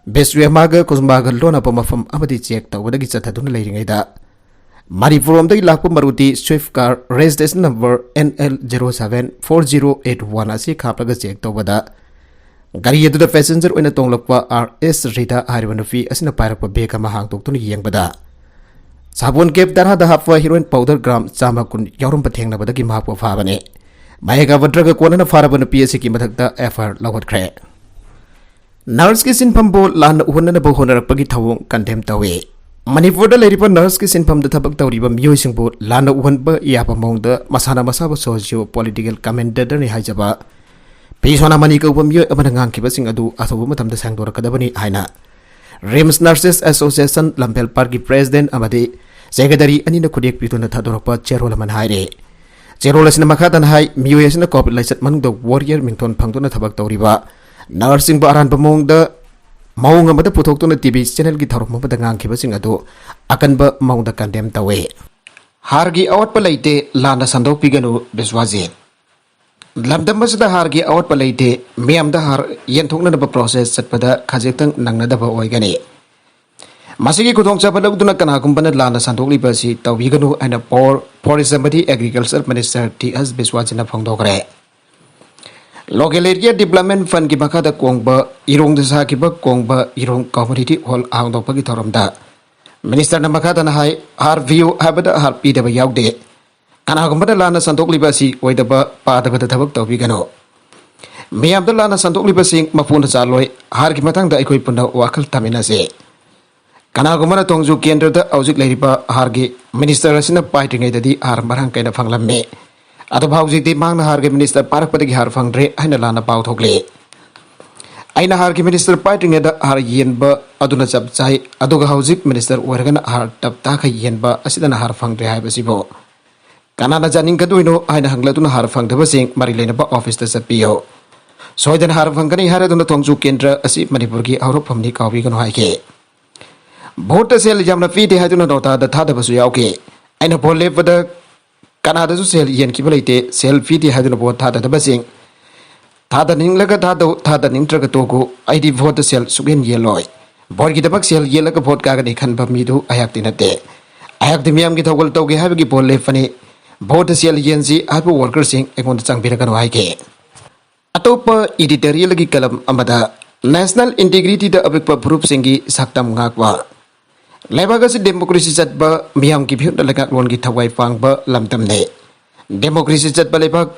ꯕꯤꯁ꯭ꯋꯦꯃꯥꯒ ꯀꯨꯖꯃꯥꯒ ꯂꯣꯟꯅꯕ ꯃꯐꯝ ꯑꯃꯗꯤ ꯆꯦꯛ ꯇꯧꯕꯗꯒꯤ ꯆꯠꯊꯗꯨꯅ ꯂꯩꯔꯤꯉꯩꯗ, ꯃꯅꯤꯄꯨꯔ ꯂꯣꯝꯗꯒꯤ ꯂꯥꯛꯄ Maruti swift car registration number N L zero seven four zero eight one ꯑꯁꯤ ꯈꯥꯞꯂꯒ ꯆꯦꯛ ꯇꯧꯕꯗ, ꯒꯥꯔꯤ ꯑꯗꯨꯗ ꯄꯦꯁꯦꯟꯖꯔ ꯑꯣꯏꯅ ꯇꯣꯡꯂꯛꯄ R S ꯔꯤꯇꯥ ꯍꯥꯏꯔꯤꯕ ꯅꯨꯄꯤ ꯑꯁꯤꯅ ꯄꯥꯏꯔꯛꯄ ꯕꯦꯒ ꯑꯃ ꯍꯥꯡꯗꯣꯛꯇꯨꯅ ꯌꯦꯡꯕꯗ, ꯁꯥꯄꯣꯟ ꯀꯦꯞ ꯇꯔꯥꯗ ꯍꯥꯞꯄ ꯍꯤꯔꯣꯏꯟ ꯄꯥꯎꯗꯔ ꯒ꯭ꯔꯥꯝ ꯆꯥꯝꯃ ꯀꯨꯟ ꯌꯥꯎꯔꯝꯕ ꯊꯦꯡꯅꯕꯗꯒꯤ ꯃꯍꯥꯛꯄꯨ ꯐꯥꯕꯅꯤ꯫ ꯃꯍꯦꯛ ꯑꯕꯗ꯭ꯔꯒ ꯀꯣꯟꯅꯅ ꯐꯥꯔꯕ ꯅꯨꯄꯤ ꯑꯁꯤꯒꯤ ꯃꯊꯛꯇ F I R ꯂꯧꯈꯠꯈ꯭ꯔꯦ꯫ ꯅꯔꯁꯀꯤ ꯁꯤꯟꯐꯝꯕꯨ ꯂꯥꯟꯅ ꯎꯍꯟꯅꯅꯕ ꯍꯣꯠꯅꯔꯛꯄꯒꯤ ꯊꯧꯑꯣꯡ ꯀꯟꯗꯦꯝ ꯇꯧꯏ꯫ ꯃꯅꯤꯄꯨꯔꯗ ꯂꯩꯔꯤꯕ ꯅꯔꯁꯀꯤ ꯁꯤꯟꯐꯝꯗ ꯊꯕꯛ ꯇꯧꯔꯤꯕ ꯃꯤꯑꯣꯏꯁꯤꯡꯕꯨ ꯂꯥꯟꯅ ꯎꯍꯟꯕ ꯌꯥꯕ ꯃꯑꯣꯡꯗ ꯃꯁꯥꯅ ꯃꯁꯥꯕꯨ ꯁꯣꯁꯤꯌꯣ ꯄꯣꯂꯤꯇꯤꯀꯦꯜ ꯀꯃꯦꯟꯗꯦꯇꯔꯅꯤ ꯍꯥꯏꯖꯕ ꯄꯤ ꯁꯣꯅꯥꯃꯅꯤ ꯀꯧꯕ ꯃꯤꯑꯣꯏ ꯑꯃꯅ ꯉꯥꯡꯈꯤꯕꯁꯤꯡ ꯑꯗꯨ ꯑꯊꯨꯕ ꯃꯇꯝꯗ ꯁꯦꯡꯗꯣꯔꯛꯀꯗꯕꯅꯤ ꯍꯥꯏꯅ ꯔꯤꯝꯁ ꯅꯔꯁꯦꯁ ꯑꯦꯁꯣꯁꯤꯌꯦꯁꯟ ꯂꯝꯐꯦꯜ ꯄꯥꯔꯛꯀꯤ ꯄ꯭ꯔꯦꯁꯤꯗꯦꯟꯠ ꯑꯃꯗꯤ ꯁꯦꯀ꯭ꯔꯦꯇꯔꯤ ꯑꯅꯤꯅ ꯈꯨꯗꯦꯛ ꯄꯤꯗꯨꯅ ꯊꯥꯗꯣꯔꯛꯄ ꯆꯦꯔꯣꯜ ꯑꯃꯅ ꯍꯥꯏꯔꯤ꯫ ꯆꯦꯔꯣꯜ ꯑꯁꯤꯅ ꯃꯈꯥ ꯇꯥꯅ ꯍꯥꯏ, ꯃꯤꯑꯣꯏ ꯑꯁꯤꯅ ꯀꯣꯚꯤꯗ ꯂꯥꯏꯆꯠ ꯃꯅꯨꯡꯗ ꯋꯥꯔꯤꯌꯔ ꯃꯤꯡꯊꯣꯟ ꯐꯪꯗꯨꯅ ꯊꯕꯛ ꯇꯧꯔꯤꯕ ꯅꯔꯁꯁꯤꯡꯕꯨ ꯑꯔꯥꯟꯕ ꯃꯑꯣꯡꯗ, ꯃꯑꯣꯡ ꯑꯃꯗ ꯄꯨꯊꯣꯛꯇꯨꯅ ꯇꯤ ꯚꯤ ꯆꯦꯅꯦꯜꯒꯤ ꯊꯧꯔꯝ ꯑꯃꯗ ꯉꯥꯡꯈꯤꯕꯁꯤꯡ ꯑꯗꯨ ꯑꯀꯟꯕ ꯃꯑꯣꯡꯗ ꯀꯟꯗꯦꯝ ꯇꯧꯏ꯫ ꯍꯥꯔꯒꯤ ꯑꯋꯥꯠꯄ ꯂꯩꯇꯦ, ꯂꯥꯟꯅ ꯁꯟꯗꯣꯛꯄꯤꯒꯅꯨ, ꯕꯤꯁ꯭ꯋꯥꯖꯤꯠ꯫ ꯂꯝꯗꯝ ꯑꯁꯤꯗ ꯍꯥꯔꯒꯤ ꯑꯋꯥꯠꯄ ꯂꯩꯇꯦ꯫ ꯃꯤꯌꯥꯝꯗ ꯍꯥꯔ ꯌꯦꯟꯊꯣꯛꯅꯅꯕ ꯄ꯭ꯔꯣꯁꯦꯁ ꯆꯠꯄꯗ ꯈꯖꯤꯛꯇꯪ ꯅꯪꯅꯗꯕ ꯑꯣꯏꯒꯅꯤ꯫ ꯃꯁꯤꯒꯤ ꯈꯨꯗꯣꯡꯆꯥꯕ ꯂꯧꯗꯨꯅ ꯀꯅꯥꯒꯨꯝꯕꯅ ꯂꯥꯟꯅ ꯁꯟꯗꯣꯛꯂꯤꯕ ꯑꯁꯤ ꯇꯧꯕꯤꯒꯅꯨ ꯍꯥꯏꯅ ꯄꯣꯔ ꯐꯣꯔꯦꯁ ꯑꯃꯗꯤ ꯑꯦꯒ꯭ꯔꯤꯀꯜꯆꯔ ꯃꯤꯅꯤꯁꯇꯔ ꯇꯤ ꯑꯦꯁ ꯕꯤꯁꯋꯥꯁꯤꯅ ꯐꯣꯡꯗꯣꯛꯈ꯭ꯔꯦ꯫ ꯂꯣꯀꯦꯜ ꯑꯦꯔꯤꯌꯥ ꯗꯤꯕ꯭ꯂꯞꯃꯦꯟ ꯐꯟꯒꯤ ꯃꯈꯥꯗ ꯀꯣꯡꯕ ꯏꯔꯣꯡꯗ ꯁꯥꯈꯤꯕ ꯀꯣꯡꯕ ꯏꯔꯣꯡ ꯀꯝꯃꯨꯅꯤꯇꯤ ꯍꯣꯜ ꯍꯥꯡꯗꯣꯛꯄꯒꯤ ꯊꯧꯔꯝꯗ ꯃꯤꯅꯤꯁꯇꯔꯅ ꯃꯈꯥ ꯇꯥꯅ ꯍꯥꯏ, ꯍꯥꯔ ꯄꯤꯌꯨ ꯍꯥꯏꯕꯗ ꯍꯥꯔ ꯄꯤꯗꯕ ꯌꯥꯎꯗꯦ꯫ ꯀꯅꯥꯒꯨꯝꯕꯅ ꯂꯥꯟꯅ ꯁꯟꯗꯣꯛꯂꯤꯕ ꯑꯁꯤ ꯑꯣꯏꯗꯕ ꯄꯥꯗꯕꯗ ꯊꯕꯛ ꯇꯧꯕꯤꯒꯅꯨ꯫ ꯃꯤꯌꯥꯝꯗ ꯂꯥꯟꯅ ꯁꯟꯗꯣꯛꯂꯤꯕꯁꯤꯡ ꯃꯄꯨꯅ ꯆꯥꯂꯣꯏ꯫ ꯍꯥꯔꯒꯤ ꯃꯇꯥꯡꯗ ꯑꯩꯈꯣꯏ ꯄꯨꯟꯅ ꯋꯥꯈꯜ ꯇꯥꯃꯤꯟꯅꯁꯦ꯫ ꯀꯅꯥꯒꯨꯝꯕꯅ ꯊꯣꯡꯖꯨ ꯀꯦꯟꯗ꯭ꯔꯗ ꯍꯧꯖꯤꯛ ꯂꯩꯔꯤꯕ ꯍꯥꯔꯒꯤ ꯃꯤꯅꯤꯁꯇꯔ ꯑꯁꯤꯅ ꯄꯥꯏꯗ꯭ꯔꯤꯉꯩꯗꯗꯤ ꯍꯥꯔ ꯃꯔꯥꯡ ꯀꯥꯏꯅ ꯐꯪꯂꯝꯃꯤ꯫ ꯑꯗꯨꯕꯨ ꯍꯧꯖꯤꯛꯇꯤ ꯃꯍꯥꯛꯅ ꯍꯥꯔꯒꯤ ꯃꯤꯅꯤꯁꯇꯔ ꯄꯥꯏꯔꯛꯄꯗꯒꯤ ꯍꯥꯔ ꯐꯪꯗ꯭ꯔꯦ ꯍꯥꯏꯅ ꯂꯥꯟꯅ ꯄꯥꯎ ꯊꯣꯛꯂꯤ꯫ ꯑꯩꯅ ꯍꯥꯔꯒꯤ ꯃꯤꯅꯤꯁꯇꯔ ꯄꯥꯏꯗ꯭ꯔꯤꯉꯩꯗ ꯍꯥꯔ ꯌꯦꯟꯕ ꯑꯗꯨꯅ ꯆꯞ ꯆꯥꯏ, ꯑꯗꯨꯒ ꯍꯧꯖꯤꯛ ꯃꯤꯅꯤꯁꯇꯔ ꯑꯣꯏꯔꯒꯅ ꯍꯥꯔ ꯇꯞ ꯇꯥꯈꯩ ꯌꯦꯟꯕ ꯑꯁꯤꯗꯅ ꯍꯥꯔ ꯐꯪꯗ꯭ꯔꯦ ꯍꯥꯏꯕꯁꯤꯕꯨ ꯀꯅꯥꯅ ꯌꯥꯅꯤꯡꯒꯗꯣꯏꯅꯣ ꯍꯥꯏꯅ ꯍꯪꯂꯗꯨꯅ ꯍꯥꯔ ꯐꯪꯗꯕꯁꯤꯡ ꯃꯔꯤ ꯂꯩꯅꯕ ꯑꯣꯐꯤꯁꯇ ꯆꯠꯄꯤꯌꯨ꯫ ꯁꯣꯏꯗꯅ ꯍꯥꯔ ꯐꯪꯒꯅꯤ ꯍꯥꯏꯔꯗꯨꯅ ꯊꯣꯡꯖꯨ ꯀꯦꯟꯗ꯭ꯔ ꯑꯁꯤ ꯃꯅꯤꯄꯨꯔꯒꯤ ꯍꯧꯔꯛꯐꯝꯅꯤ ꯀꯥꯎꯕꯤꯒꯅꯨ ꯍꯥꯏꯈꯤ꯫ ꯚꯣꯠꯇ ꯁꯦꯜ ꯌꯥꯝꯅ ꯄꯤꯗꯦ ꯍꯥꯏꯗꯨꯅ ꯅꯣꯇꯥꯗ ꯊꯥꯗꯕꯁꯨ ꯌꯥꯎꯈꯤ꯫ ꯑꯩꯅ ꯚꯣꯠ ꯂꯦꯞꯄꯗ ꯀꯅꯥꯗꯁꯨ ꯁꯦꯜ ꯌꯦꯟꯈꯤꯕ ꯂꯩꯇꯦ꯫ ꯁꯦꯜ ꯄꯤꯗꯦ ꯍꯥꯏꯗꯨꯅ ꯚꯣꯠ ꯊꯥꯗꯗꯕꯁꯤꯡ ꯊꯥꯗꯅꯤꯡꯂꯒ ꯊꯥꯗꯧ, ꯊꯥꯗꯅꯤꯡꯗ꯭ꯔꯒ ꯇꯣꯛꯎ꯫ ꯑꯩꯗꯤ ꯚꯣꯠꯇ ꯁꯦꯜ ꯁꯨꯛꯌꯦꯟ ꯌꯦꯜꯂꯣꯏ꯫ ꯚꯣꯠꯀꯤꯗꯃꯛ ꯁꯦꯜ ꯌꯦꯜꯂꯒ ꯚꯣꯠ ꯀꯥꯒꯅꯤ ꯈꯟꯕ ꯃꯤꯗꯨ ꯑꯩꯍꯥꯛꯇꯤ ꯅꯠꯇꯦ꯫ ꯑꯩꯍꯥꯛꯇꯤ ꯃꯤꯌꯥꯝꯒꯤ ꯊꯧꯒꯜ ꯇꯧꯒꯦ ꯍꯥꯏꯕꯒꯤ ꯚꯣꯠ ꯂꯦꯞꯄꯅꯤ꯫ ꯚꯣꯠꯇ ꯁꯦꯜ ꯌꯦꯟꯁꯤ ꯍꯥꯏꯕ ꯋꯥꯔꯀꯔꯁꯤꯡ ꯑꯩꯉꯣꯟꯗ ꯆꯪꯕꯤꯔꯒꯅꯨ ꯍꯥꯏꯈꯤ꯫ ꯑꯇꯣꯞꯄ ꯏꯗꯤꯇꯣꯔꯤꯌꯦꯜꯒꯤ ꯀꯂꯝ ꯑꯃꯗ ꯅꯦꯁꯅꯦꯜ ꯏꯟꯇꯤꯒ꯭ꯔꯤꯇꯤꯗ ꯑꯄꯤꯛꯄ ꯐꯨꯔꯨꯞꯁꯤꯡꯒꯤ ꯁꯛꯇꯝ ꯉꯥꯛꯄ꯫ ꯂꯩꯕꯥꯛ ꯑꯁꯤ ꯗꯦꯃꯣꯀ꯭ꯔꯦꯁꯤ ꯆꯠꯄ, ꯃꯤꯌꯥꯝꯒꯤ ꯃꯤꯍꯨꯠꯅ ꯂꯩꯉꯥꯛꯂꯣꯟꯒꯤ ꯊꯋꯥꯏ ꯄꯥꯡꯕ ꯂꯝꯗꯝꯅꯤ꯫ ꯗꯦꯃꯣꯀ꯭ꯔꯦꯁꯤ ꯆꯠꯄ ꯂꯩꯕꯥꯛ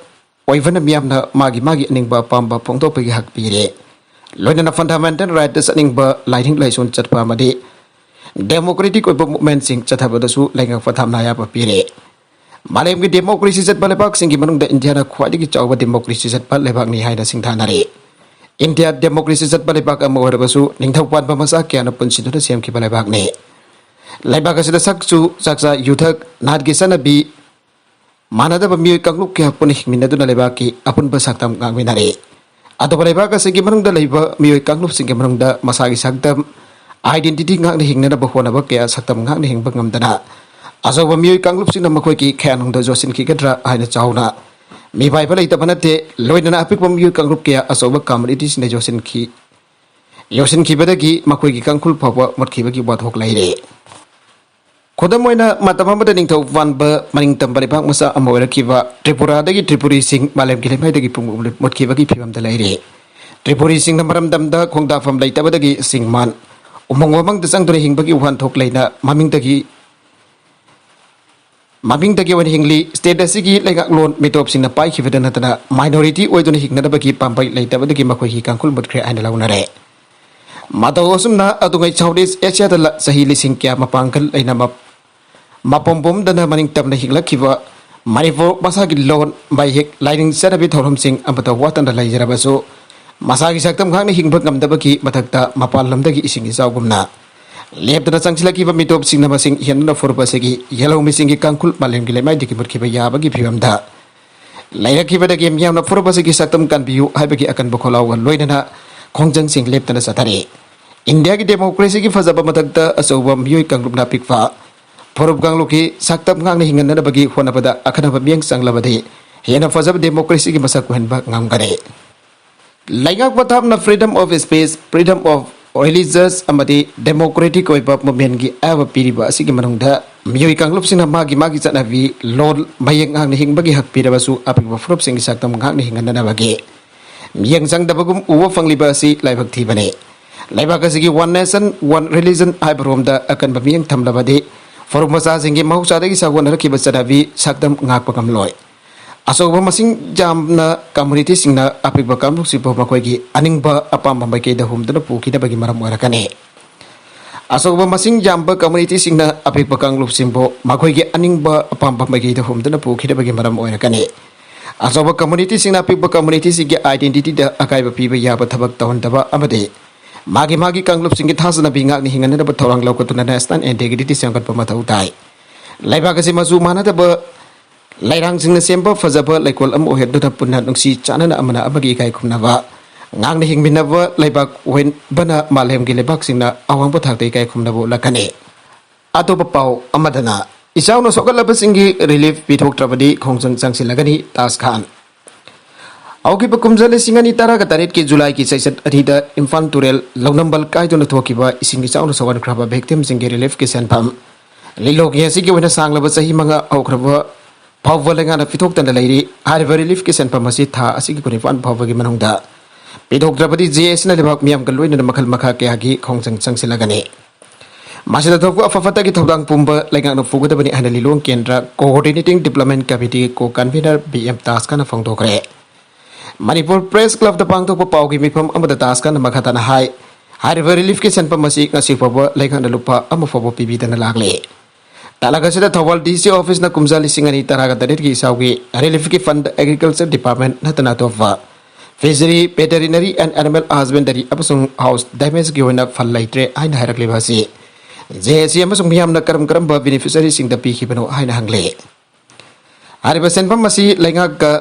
ꯑꯣꯏꯕꯅ ꯃꯤꯌꯥꯝꯅ ꯃꯥꯒꯤ ꯃꯥꯒꯤ ꯑꯅꯤꯡꯕ ꯑꯄꯥꯝꯕ ꯐꯣꯡꯗꯣꯛꯄꯒꯤ ꯍꯛ ꯄꯤꯔꯦ꯫ ꯂꯣꯏꯅꯅ ꯐꯟꯗꯥꯃꯦꯟꯇꯦꯜ ꯔꯥꯏꯠꯇ ꯆꯠꯅꯤꯡꯕ, ꯂꯥꯏꯅꯤꯡ ꯂꯥꯏꯁꯣꯟ ꯆꯠꯄ ꯑꯃꯗꯤ ꯗꯦꯃꯣꯀ꯭ꯔꯦꯇꯤꯛ ꯑꯣꯏꯕ ꯃꯨꯚꯃꯦꯟꯠꯁꯤꯡ ꯆꯠꯊꯕꯗꯁꯨ ꯂꯩꯉꯥꯛ ꯄꯊꯥꯞ ꯅꯥꯏꯕ ꯄꯤꯔꯦ꯫ ꯃꯥꯂꯦꯝꯒꯤ ꯗꯦꯃꯣꯀ꯭ꯔꯦꯁꯤ ꯆꯠꯄ ꯂꯩꯕꯥꯛꯁꯤꯡꯒꯤ ꯃꯅꯨꯡꯗ ꯏꯟꯗꯤꯌꯥꯅ ꯈ꯭ꯋꯥꯏꯗꯒꯤ ꯆꯥꯎꯕ ꯗꯦꯃꯣꯀ꯭ꯔꯦꯁꯤ ꯆꯠꯄ ꯂꯩꯕꯥꯛꯅꯤ ꯍꯥꯏꯅ ꯁꯤꯡꯊꯥꯅꯔꯤ꯫ ꯏꯟꯗꯤꯌꯥ ꯗꯦꯃꯣꯀ꯭ꯔꯦꯁꯤ ꯆꯠꯄ ꯂꯩꯕꯥꯛ ꯑꯃ ꯑꯣꯏꯔꯕꯁꯨ ꯅꯤꯡꯊꯧ ꯄꯥꯟꯕ ꯃꯆꯥ ꯀꯌꯥꯅ ꯄꯨꯟꯁꯤꯗꯨꯅ ꯁꯦꯝꯈꯤꯕ ꯂꯩꯕꯥꯛꯅꯤ꯫ ꯂꯩꯕꯥꯛ ꯑꯁꯤꯗ ꯁꯛ ꯆꯨ, ꯆꯥꯛꯆꯥ ꯌꯨꯊꯛ, ꯅꯥꯠꯀꯤ ꯆꯠꯅꯕꯤ, ꯃꯥꯟꯅꯗꯕ ꯃꯤꯑꯣꯏ ꯀꯥꯡꯂꯨꯞ ꯀꯌꯥ ꯄꯨꯟꯅ ꯍꯤꯡꯃꯤꯟꯅꯗꯨꯅ ꯂꯩꯕꯥꯛꯀꯤ ꯑꯄꯨꯟꯕ ꯁꯛꯇꯝ ꯉꯥꯛꯃꯤꯟꯅꯔꯤ꯫ ꯑꯗꯨꯕꯨ ꯂꯩꯕꯥꯛ ꯑꯁꯤꯒꯤ ꯃꯅꯨꯡꯗ ꯂꯩꯕ ꯃꯤꯑꯣꯏ ꯀꯥꯡꯂꯨꯞꯁꯤꯡꯒꯤ ꯃꯅꯨꯡꯗ ꯃꯁꯥꯒꯤ ꯁꯛꯇꯝ, identity ꯉꯥꯛꯅ ꯍꯤꯡꯅꯅꯕ ꯍꯣꯠꯅꯕ ꯀꯌꯥ ꯁꯛꯇꯝ ꯉꯥꯛꯅ ꯍꯤꯡꯕ ꯉꯝꯗꯅ ꯑꯆꯧꯕ ꯃꯤꯑꯣꯏ ꯀꯥꯡꯂꯨꯞꯁꯤꯡꯅ ꯃꯈꯣꯏꯒꯤ ꯈꯌꯥꯅꯨꯡꯗ ꯌꯣꯠꯁꯤꯟꯈꯤꯒꯗ꯭ꯔꯥ ꯍꯥꯏꯅ ꯆꯥꯎꯅ ꯃꯤꯄꯥꯏꯕ ꯂꯩꯇꯕ ꯅꯠꯇꯦ꯫ ꯂꯣꯏꯅꯅ ꯑꯄꯤꯛꯄ ꯃꯤꯑꯣꯏ ꯀꯥꯡꯂꯨꯞ ꯀꯌꯥ ꯑꯆꯧꯕ ꯀꯝꯃꯨꯅꯤꯇꯤꯁꯤꯡꯅ ꯌꯣꯠꯁꯤꯟꯈꯤ꯫ ꯌꯧꯁꯤꯟꯈꯤꯕꯗꯒꯤ ꯃꯈꯣꯏꯒꯤ ꯀꯥꯡꯈꯨꯜ ꯐꯥꯎꯕ ꯃꯨꯠꯈꯤꯕꯒꯤ ꯋꯥꯊꯣꯛ ꯂꯩꯔꯦ꯫ ꯈꯨꯗꯝ ꯑꯣꯏꯅ, ꯃꯇꯝ ꯑꯃꯗ ꯅꯤꯡꯊꯧ ꯄꯥꯟꯕ ꯃꯅꯤꯡꯇꯝꯕ ꯂꯩꯕꯥꯛ ꯃꯆꯥ ꯑꯃ ꯑꯣꯏꯔꯛꯈꯤꯕ ꯇ꯭ꯔꯤꯄꯨꯔꯥꯗꯒꯤ ꯇ꯭ꯔꯤꯄꯨꯔꯤꯁꯤꯡ ꯃꯥꯂꯦꯝꯒꯤ ꯂꯩꯃꯥꯏꯗꯒꯤ ꯄꯨꯡꯃꯨꯠ ꯃꯨꯠꯈꯤꯕꯒꯤ ꯐꯤꯕꯝꯗ ꯂꯩꯔꯦ꯫ ꯇ꯭ꯔꯤꯄꯨꯔꯤꯁꯤꯡꯅ ꯃꯔꯝꯗꯝꯗ ꯈꯣꯡꯗꯥꯐꯝ ꯂꯩꯇꯕꯗꯒꯤ ꯆꯤꯡ ꯃꯥꯟ ꯎꯃꯪ ꯋꯥꯃꯪꯗ ꯆꯪꯗꯨꯅ ꯍꯤꯡꯕꯒꯤ ꯋꯥꯍꯟꯊꯣꯛ ꯂꯩꯅ ꯃꯃꯤꯡꯗꯒꯤ ꯃꯃꯤꯡꯗꯒꯤ ꯑꯣꯏꯅ ꯍꯤꯡꯂꯤ꯫ ꯁ꯭ꯇꯦꯠ ꯑꯁꯤꯒꯤ ꯂꯩꯉꯥꯛꯂꯣꯟ ꯃꯤꯇꯣꯞꯁꯤꯡꯅ ꯄꯥꯏꯈꯤꯕꯗ ꯅꯠꯇꯅ ꯃꯥꯏꯅꯣꯔꯤꯇꯤ ꯑꯣꯏꯗꯨꯅ ꯍꯤꯡꯅꯅꯕꯒꯤ ꯄꯥꯝꯕꯩ ꯂꯩꯇꯕꯗꯒꯤ ꯃꯈꯣꯏꯒꯤ ꯀꯥꯡꯈꯨꯜ ꯃꯨꯠꯈ꯭ꯔꯦ ꯍꯥꯏꯅ ꯂꯧꯅꯔꯦ꯫ ꯃꯇꯧ ꯑꯁꯨꯝꯅ ꯑꯗꯨꯉꯩ ꯁꯥꯎꯠ ꯏꯁ ꯑꯦꯁꯤꯌꯥꯗ ꯂ-, ꯆꯍꯤ ꯂꯤꯁꯤꯡ ꯀꯌꯥ ꯃꯄꯥꯡꯒꯜ ꯂꯩꯅ ꯃꯞ-, ꯃꯄꯨꯝ ꯄꯨꯝꯗꯅ ꯃꯅꯤꯡ ꯇꯝꯅ ꯍꯤꯡꯂꯛꯈꯤꯕ ꯃꯅꯤꯄꯨꯔ ꯃꯁꯥꯒꯤ ꯂꯣꯟ, ꯃꯍꯩ, ꯂꯥꯏꯅꯤꯡ, ꯆꯠꯅꯕꯤ ꯊꯧꯔꯝꯁꯤꯡ ꯑꯃꯠꯇ ꯋꯥꯠꯇꯅ ꯂꯩꯖꯔꯕꯁꯨ, ꯃꯁꯥꯒꯤ ꯁꯛꯇꯝ ꯉꯥꯛꯅ ꯍꯤꯡꯕ ꯉꯝꯗꯕꯒꯤ ꯃꯊꯛꯇ ꯃꯄꯥꯟ ꯂꯝꯗꯒꯤ ꯏꯁꯤꯡ ꯏꯆꯥꯎꯒꯨꯝꯅ ꯂꯦꯞꯇꯅ ꯆꯪꯁꯤꯜꯂꯛꯈꯤꯕ ꯃꯤꯇꯣꯞꯁꯤꯡꯅ ꯃꯁꯤꯡ ꯍꯦꯟꯗꯨꯅ ꯐꯨꯔꯨꯞ ꯑꯁꯤꯒꯤ ꯌꯦꯜꯍꯧꯃꯤꯁꯤꯡꯒꯤ ꯀꯥꯡꯈꯨꯜ ꯃꯥꯂꯦꯝꯒꯤ ꯂꯩꯃꯥꯏꯗꯒꯤ ꯃꯨꯠꯈꯤꯕ ꯌꯥꯕꯒꯤ ꯐꯤꯕꯝꯗ ꯂꯩꯔꯛꯈꯤꯕꯗꯒꯤ ꯃꯤꯌꯥꯝꯅ ꯐꯨꯔꯨꯞ ꯑꯁꯤꯒꯤ ꯁꯛꯇꯝ ꯀꯟꯕꯤꯌꯨ ꯍꯥꯏꯕꯒꯤ ꯑꯀꯟꯕ ꯈꯣꯜꯂꯥꯎꯒ ꯂꯣꯏꯅꯅ ꯈꯣꯡꯖꯪꯁꯤꯡ ꯂꯦꯞꯇꯅ ꯆꯠꯊꯔꯤ꯫ ꯏꯟꯗꯤꯌꯥꯒꯤ ꯗꯦꯃꯣꯀ꯭ꯔꯦꯁꯤꯒꯤ ꯐꯖꯕ ꯃꯊꯛꯇ ꯑꯆꯧꯕ ꯃꯤꯑꯣꯏ ꯀꯥꯡꯂꯨꯞꯅ ꯑꯄꯤꯛꯄ ꯐꯨꯔꯨꯞ ꯀꯥꯡꯂꯨꯞꯀꯤ ꯁꯛꯇꯝ ꯉꯥꯛꯅ ꯍꯤꯡꯍꯟꯅꯅꯕꯒꯤ ꯍꯣꯠꯅꯕꯗ ꯑꯈꯟꯅꯕ ꯃꯤꯠꯌꯦꯡ ꯆꯪꯂꯕꯗꯤ ꯍꯦꯟꯅ ꯐꯖꯕ ꯗꯦꯃꯣꯀ꯭ꯔꯦꯁꯤꯒꯤ ꯃꯁꯛ ꯑꯣꯏꯍꯟꯕ ꯉꯝꯒꯅꯤ꯫ ꯂꯩꯉꯥꯛ ꯄꯊꯥꯞꯅ freedom of speech, freedom of religious ꯑꯃꯗꯤ democratic ꯑꯣꯏꯕ movementꯀꯤ ꯑꯌꯥꯕ ꯄꯤꯔꯤꯕ ꯑꯁꯤꯒꯤ ꯃꯅꯨꯡꯗ ꯃꯤꯑꯣꯏ ꯀꯥꯡꯂꯨꯞꯁꯤꯡꯅ ꯃꯥꯒꯤ ꯃꯥꯒꯤ ꯆꯠꯅꯕꯤ, ꯂꯣꯟ, ꯃꯌꯦꯛ ꯉꯥꯛꯅ ꯍꯤꯡꯕꯒꯤ ꯍꯛ ꯄꯤꯔꯕꯁꯨ ꯑꯄꯤꯛꯄ ꯐꯨꯔꯨꯞꯁꯤꯡꯒꯤ ꯁꯛꯇꯝ ꯉꯥꯛꯅ ꯍꯤꯡꯍꯟꯅꯅꯕꯒꯤ ꯃꯤꯠꯌꯦꯡ ꯆꯪꯗꯕꯒꯨꯝ ꯎꯕ ꯐꯪꯂꯤꯕ ꯑꯁꯤ ꯂꯥꯏꯕꯛ ꯊꯤꯕꯅꯤ꯫ ꯂꯩꯕꯥꯛ ꯑꯁꯤꯒꯤ one nation, one religion ꯍꯥꯏꯕ ꯔꯣꯝꯗ ꯑꯀꯟꯕ ꯃꯤꯠꯌꯦꯡ ꯊꯝꯂꯕꯗꯤ ꯐꯨꯔꯨꯞ ꯃꯆꯥꯁꯤꯡꯒꯤ ꯃꯍꯧꯁꯥꯗꯒꯤ ꯁꯥꯒꯣꯟꯅꯔꯛꯈꯤꯕ ꯆꯠꯅꯕꯤ ꯁꯛꯇꯝ ꯉꯥꯛꯄ ꯉꯝꯂꯣꯏ꯫ ꯑꯆꯧꯕ ꯃꯁꯤꯡ ꯌꯥꯝꯅ ꯀꯝꯃꯨꯅꯤꯇꯤꯁꯤꯡꯅ ꯑꯄꯤꯛꯄ ꯀꯥꯡꯂꯨꯞꯁꯤꯡꯕꯨ ꯃꯈꯣꯏꯒꯤ ꯑꯅꯤꯡꯕ ꯑꯄꯥꯝꯕ ꯃꯥꯏꯀꯩꯗ ꯍꯨꯝꯗꯨꯅ ꯄꯨꯈꯤꯗꯕꯒꯤ ꯃꯔꯝ ꯑꯣꯏꯔꯛꯀꯅꯤ꯫ ꯑꯆꯧꯕ ꯃꯁꯤꯡ ꯌꯥꯝꯕ ꯀꯝꯃꯨꯅꯤꯇꯤꯁꯤꯡꯅ ꯑꯄꯤꯛꯄ ꯀꯥꯡꯂꯨꯞꯁꯤꯡꯕꯨ ꯃꯈꯣꯏꯒꯤ ꯑꯅꯤꯡꯕ ꯑꯄꯥꯝꯕ ꯃꯥꯏꯀꯩꯗ ꯍꯨꯝꯗꯨꯅ ꯄꯨꯈꯤꯗꯕꯒꯤ ꯃꯔꯝ ꯑꯣꯏꯔꯛꯀꯅꯤ꯫ ꯑꯆꯧꯕ ꯀꯝꯃꯨꯅꯤꯇꯤꯁꯤꯡꯅ ꯑꯄꯤꯛꯄ ꯀꯝꯃꯨꯅꯤꯇꯤꯁꯤꯡꯒꯤ identityꯗ ꯑꯀꯥꯏꯕ ꯄꯤꯕ ꯌꯥꯕ ꯊꯕꯛ ꯇꯧꯍꯟꯗꯕ ꯑꯃꯗꯤ ꯃꯥꯒꯤ ꯃꯥꯒꯤ ꯀꯥꯡꯂꯨꯞꯁꯤꯡꯒꯤ ꯊꯥꯖꯅꯕꯤ ꯉꯥꯛꯅ ꯍꯤꯡꯍꯟꯅꯅꯕ ꯊꯧꯔꯥꯡ ꯂꯧꯈꯠꯇꯨꯅ national integrity ꯁꯦꯝꯒꯠꯄ ꯃꯊꯧ ꯇꯥꯏ꯫ ꯂꯩꯕꯥꯛ ꯑꯁꯤ ꯃꯆꯨ ꯃꯥꯟꯅꯗꯕ ꯂꯩꯔꯥꯡꯁꯤꯡꯅ ꯁꯦꯝꯕ ꯐꯖꯕ ꯂꯩꯀꯣꯜ ꯑꯃ ꯑꯣꯏꯍꯟꯗꯨꯅ ꯄꯨꯟꯅ ꯅꯨꯡꯁꯤ ꯆꯥꯟꯅꯅ ꯑꯃꯅ ꯑꯃꯒꯤ ꯏꯀꯥꯏ ꯈꯨꯝꯅꯕ ꯉꯥꯛꯅ ꯍꯤꯡꯃꯤꯟꯅꯕ ꯂꯩꯕꯥꯛ ꯑꯣꯏꯕꯅ ꯃꯥꯂꯦꯝꯒꯤ ꯂꯩꯕꯥꯛꯁꯤꯡꯅ ꯑꯋꯥꯡꯕ ꯊꯥꯛꯇ ꯏꯀꯥꯏ ꯈꯨꯝꯅꯕ ꯎꯠꯂꯛꯀꯅꯤ꯫ ꯑꯇꯣꯞꯄ ꯄꯥꯎ ꯑꯃꯗꯅ, ꯏꯆꯥꯎꯅ ꯁꯣꯛꯍꯜꯂꯕꯁꯤꯡꯒꯤ relief ꯄꯤꯊꯣꯛꯇ꯭ꯔꯕꯗꯤ ꯈꯣꯡꯖꯪ ꯆꯪꯁꯤꯜꯂꯒꯅꯤ, ꯇꯥꯖ ꯈꯥꯟ꯫ ꯍꯧꯈꯤꯕ ꯀꯨꯝꯖꯥ ꯂꯤꯁꯤꯡ ꯑꯅꯤ ꯇꯔꯥꯒ ꯇꯔꯦꯠꯀꯤ ꯖꯨꯂꯥꯏꯒꯤ ꯆꯩꯆꯠ ꯑꯅꯤꯗ ꯏꯝꯐꯥꯜ ꯇꯨꯔꯦꯜ ꯂꯧꯅꯝꯕꯜ ꯀꯥꯏꯗꯨꯅ ꯊꯣꯛꯈꯤꯕ ꯏꯁꯤꯡ ꯏꯆꯥꯎꯅ ꯁꯣꯛꯍꯟꯈ꯭ꯔꯕ victimꯁꯤꯡꯒꯤ reliefꯀꯤ ꯁꯦꯟꯐꯝ ꯂꯤꯂꯣꯡꯒꯤ ꯑꯁꯤꯒꯤ ꯑꯣꯏꯅ ꯁꯥꯡꯂꯕ ꯆꯍꯤ ꯃꯉꯥ ꯍꯧꯈ꯭ꯔꯕ ꯐꯥꯎꯕ ꯂꯩꯉꯥꯛꯅ ꯄꯤꯊꯣꯛꯇꯅ ꯂꯩꯔꯤ꯫ ꯍꯥꯏꯔꯤꯕ reliefꯀꯤ ꯁꯦꯟꯐꯝ ꯑꯁꯤ ꯊꯥ ꯑꯁꯤꯒꯤ ꯀꯨꯟꯅꯤꯄꯥꯟ ꯐꯥꯎꯕꯒꯤ ꯃꯅꯨꯡꯗ ꯄꯤꯊꯣꯛꯇ꯭ꯔꯕꯗꯤ JACꯅ ꯂꯩꯕꯥꯛ ꯃꯤꯌꯥꯝꯒ ꯂꯣꯏꯅꯅ ꯃꯈꯜ ꯃꯈꯥ ꯀꯌꯥꯒꯤ ꯈꯣꯡꯖꯪ ꯆꯪꯁꯤꯜꯂꯒꯅꯤ꯫ ꯃꯁꯤꯗ ꯊꯣꯛꯄ ꯑꯐ ꯐꯠꯇꯒꯤ ꯊꯧꯗꯥꯡ ꯄꯨꯝꯕ ꯂꯩꯉꯥꯛꯅ ꯄꯨꯒꯗꯕꯅꯤ ꯍꯥꯏꯅ ꯂꯤꯂꯣꯡ ꯀꯦꯟꯗ꯭ꯔ Coordinating Development Committeeꯒꯤ co-convener B M Taj ꯈꯥꯟꯅ ꯐꯣꯡꯗꯣꯛꯈ꯭ꯔꯦ꯫ ꯃꯅꯤꯄꯨꯔ Press Clubꯇ ꯄꯥꯡꯊꯣꯛꯄ ꯄꯥꯎꯒꯤ ꯃꯤꯐꯝ ꯑꯃꯗ ꯇꯥꯖ ꯈꯥꯟꯅ ꯃꯈꯥ ꯇꯥꯅ ꯍꯥꯏ, ꯍꯥꯏꯔꯤꯕ reliefꯀꯤ ꯁꯦꯟꯐꯝ ꯑꯁꯤ ꯉꯁꯤ ꯐꯥꯎꯕ ꯂꯩꯉꯥꯛꯅ ꯂꯨꯄꯥ ꯑꯃ ꯐꯥꯎꯕ ꯄꯤꯕꯤꯗꯅ ꯂꯥꯛꯂꯤ꯫ ꯇꯥꯂꯛ ꯑꯁꯤꯗ ꯊꯧꯕꯥꯜ DC officeꯅ ꯀꯨꯝꯖꯥ ꯂꯤꯁꯤꯡ ꯑꯅꯤ ꯇꯔꯥꯒ ꯇꯔꯦꯠꯀꯤ ꯏꯆꯥꯎꯒꯤ reliefꯀꯤ fund Agriculture Department ꯅꯠꯇꯅ ꯑꯇꯣꯞꯄ Fishery, Veterinary and Animal Husbandry ꯑꯃꯁꯨꯡ house damageꯀꯤ ꯑꯣꯏꯅ fund ꯂꯩꯇ꯭ꯔꯦ ꯍꯥꯏꯅ ꯍꯥꯏꯔꯛꯂꯤꯕ ꯑꯁꯤ JAC ꯑꯃꯁꯨꯡ ꯃꯤꯌꯥꯝꯅ ꯀꯔꯝ ꯀꯔꯝꯕ beneficiaryꯁꯤꯡꯗ ꯄꯤꯈꯤꯕꯅꯣ ꯍꯥꯏꯅ ꯍꯪꯂꯤ꯫ ꯍꯥꯏꯔꯤꯕ ꯁꯦꯟꯐꯝ ꯑꯁꯤ ꯂꯩꯉꯥꯛꯀ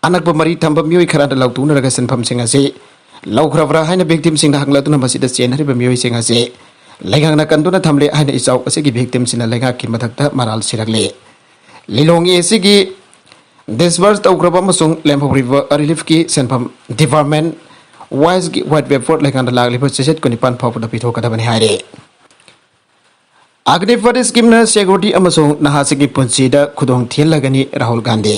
ꯑꯅꯛꯄ ꯃꯔꯤ ꯊꯝꯕ ꯃꯤꯑꯣꯏ ꯈꯔꯅ ꯂꯧꯊꯣꯛꯅꯔꯒ ꯁꯦꯟꯐꯝꯁꯤꯡ ꯑꯁꯤ ꯂꯧꯈ꯭ꯔꯕ꯭ꯔꯥ ꯍꯥꯏꯅ victimꯁꯤꯡꯅ ꯍꯪꯂꯗꯨꯅ ꯃꯁꯤꯗ ꯆꯦꯟꯅꯔꯤꯕ ꯃꯤꯑꯣꯏꯁꯤꯡ ꯑꯁꯤ ꯂꯩꯉꯥꯛꯅ ꯀꯟꯗꯨꯅ ꯊꯝꯂꯦ ꯍꯥꯏꯅ ꯏꯆꯥꯎ ꯑꯁꯤꯒꯤ victimꯁꯤꯡꯅ ꯂꯩꯉꯥꯛꯀꯤ ꯃꯊꯛꯇ ꯃꯔꯥꯜ ꯁꯤꯔꯛꯂꯤ꯫ ꯂꯤꯂꯣꯡ ACꯒꯤ disburse ꯇꯧꯈ꯭ꯔꯕ ꯑꯃꯁꯨꯡ ꯂꯦꯝꯍꯧꯔꯤꯕ reliefꯀꯤ ꯁꯦꯟꯐꯝ department wiseꯒꯤ white paper ꯂꯩꯉꯥꯛꯅ ꯂꯥꯛꯂꯤꯕ ꯆꯩꯆꯠ ꯀꯨꯟꯅꯤꯄꯥꯟ ꯐꯥꯎꯕꯗ ꯄꯤꯊꯣꯛꯀꯗꯕꯅꯤ ꯍꯥꯏꯔꯤ꯫ ꯑꯒꯅꯤꯄꯊ schemeꯅ security ꯑꯃꯁꯨꯡ ꯅꯍꯥꯁꯤꯡꯒꯤ ꯄꯨꯟꯁꯤꯗ ꯈꯨꯗꯣꯡ ꯊꯤꯍꯜꯂꯒꯅꯤ ꯔꯥꯍꯨꯜ ꯒꯥꯟꯙꯤ꯫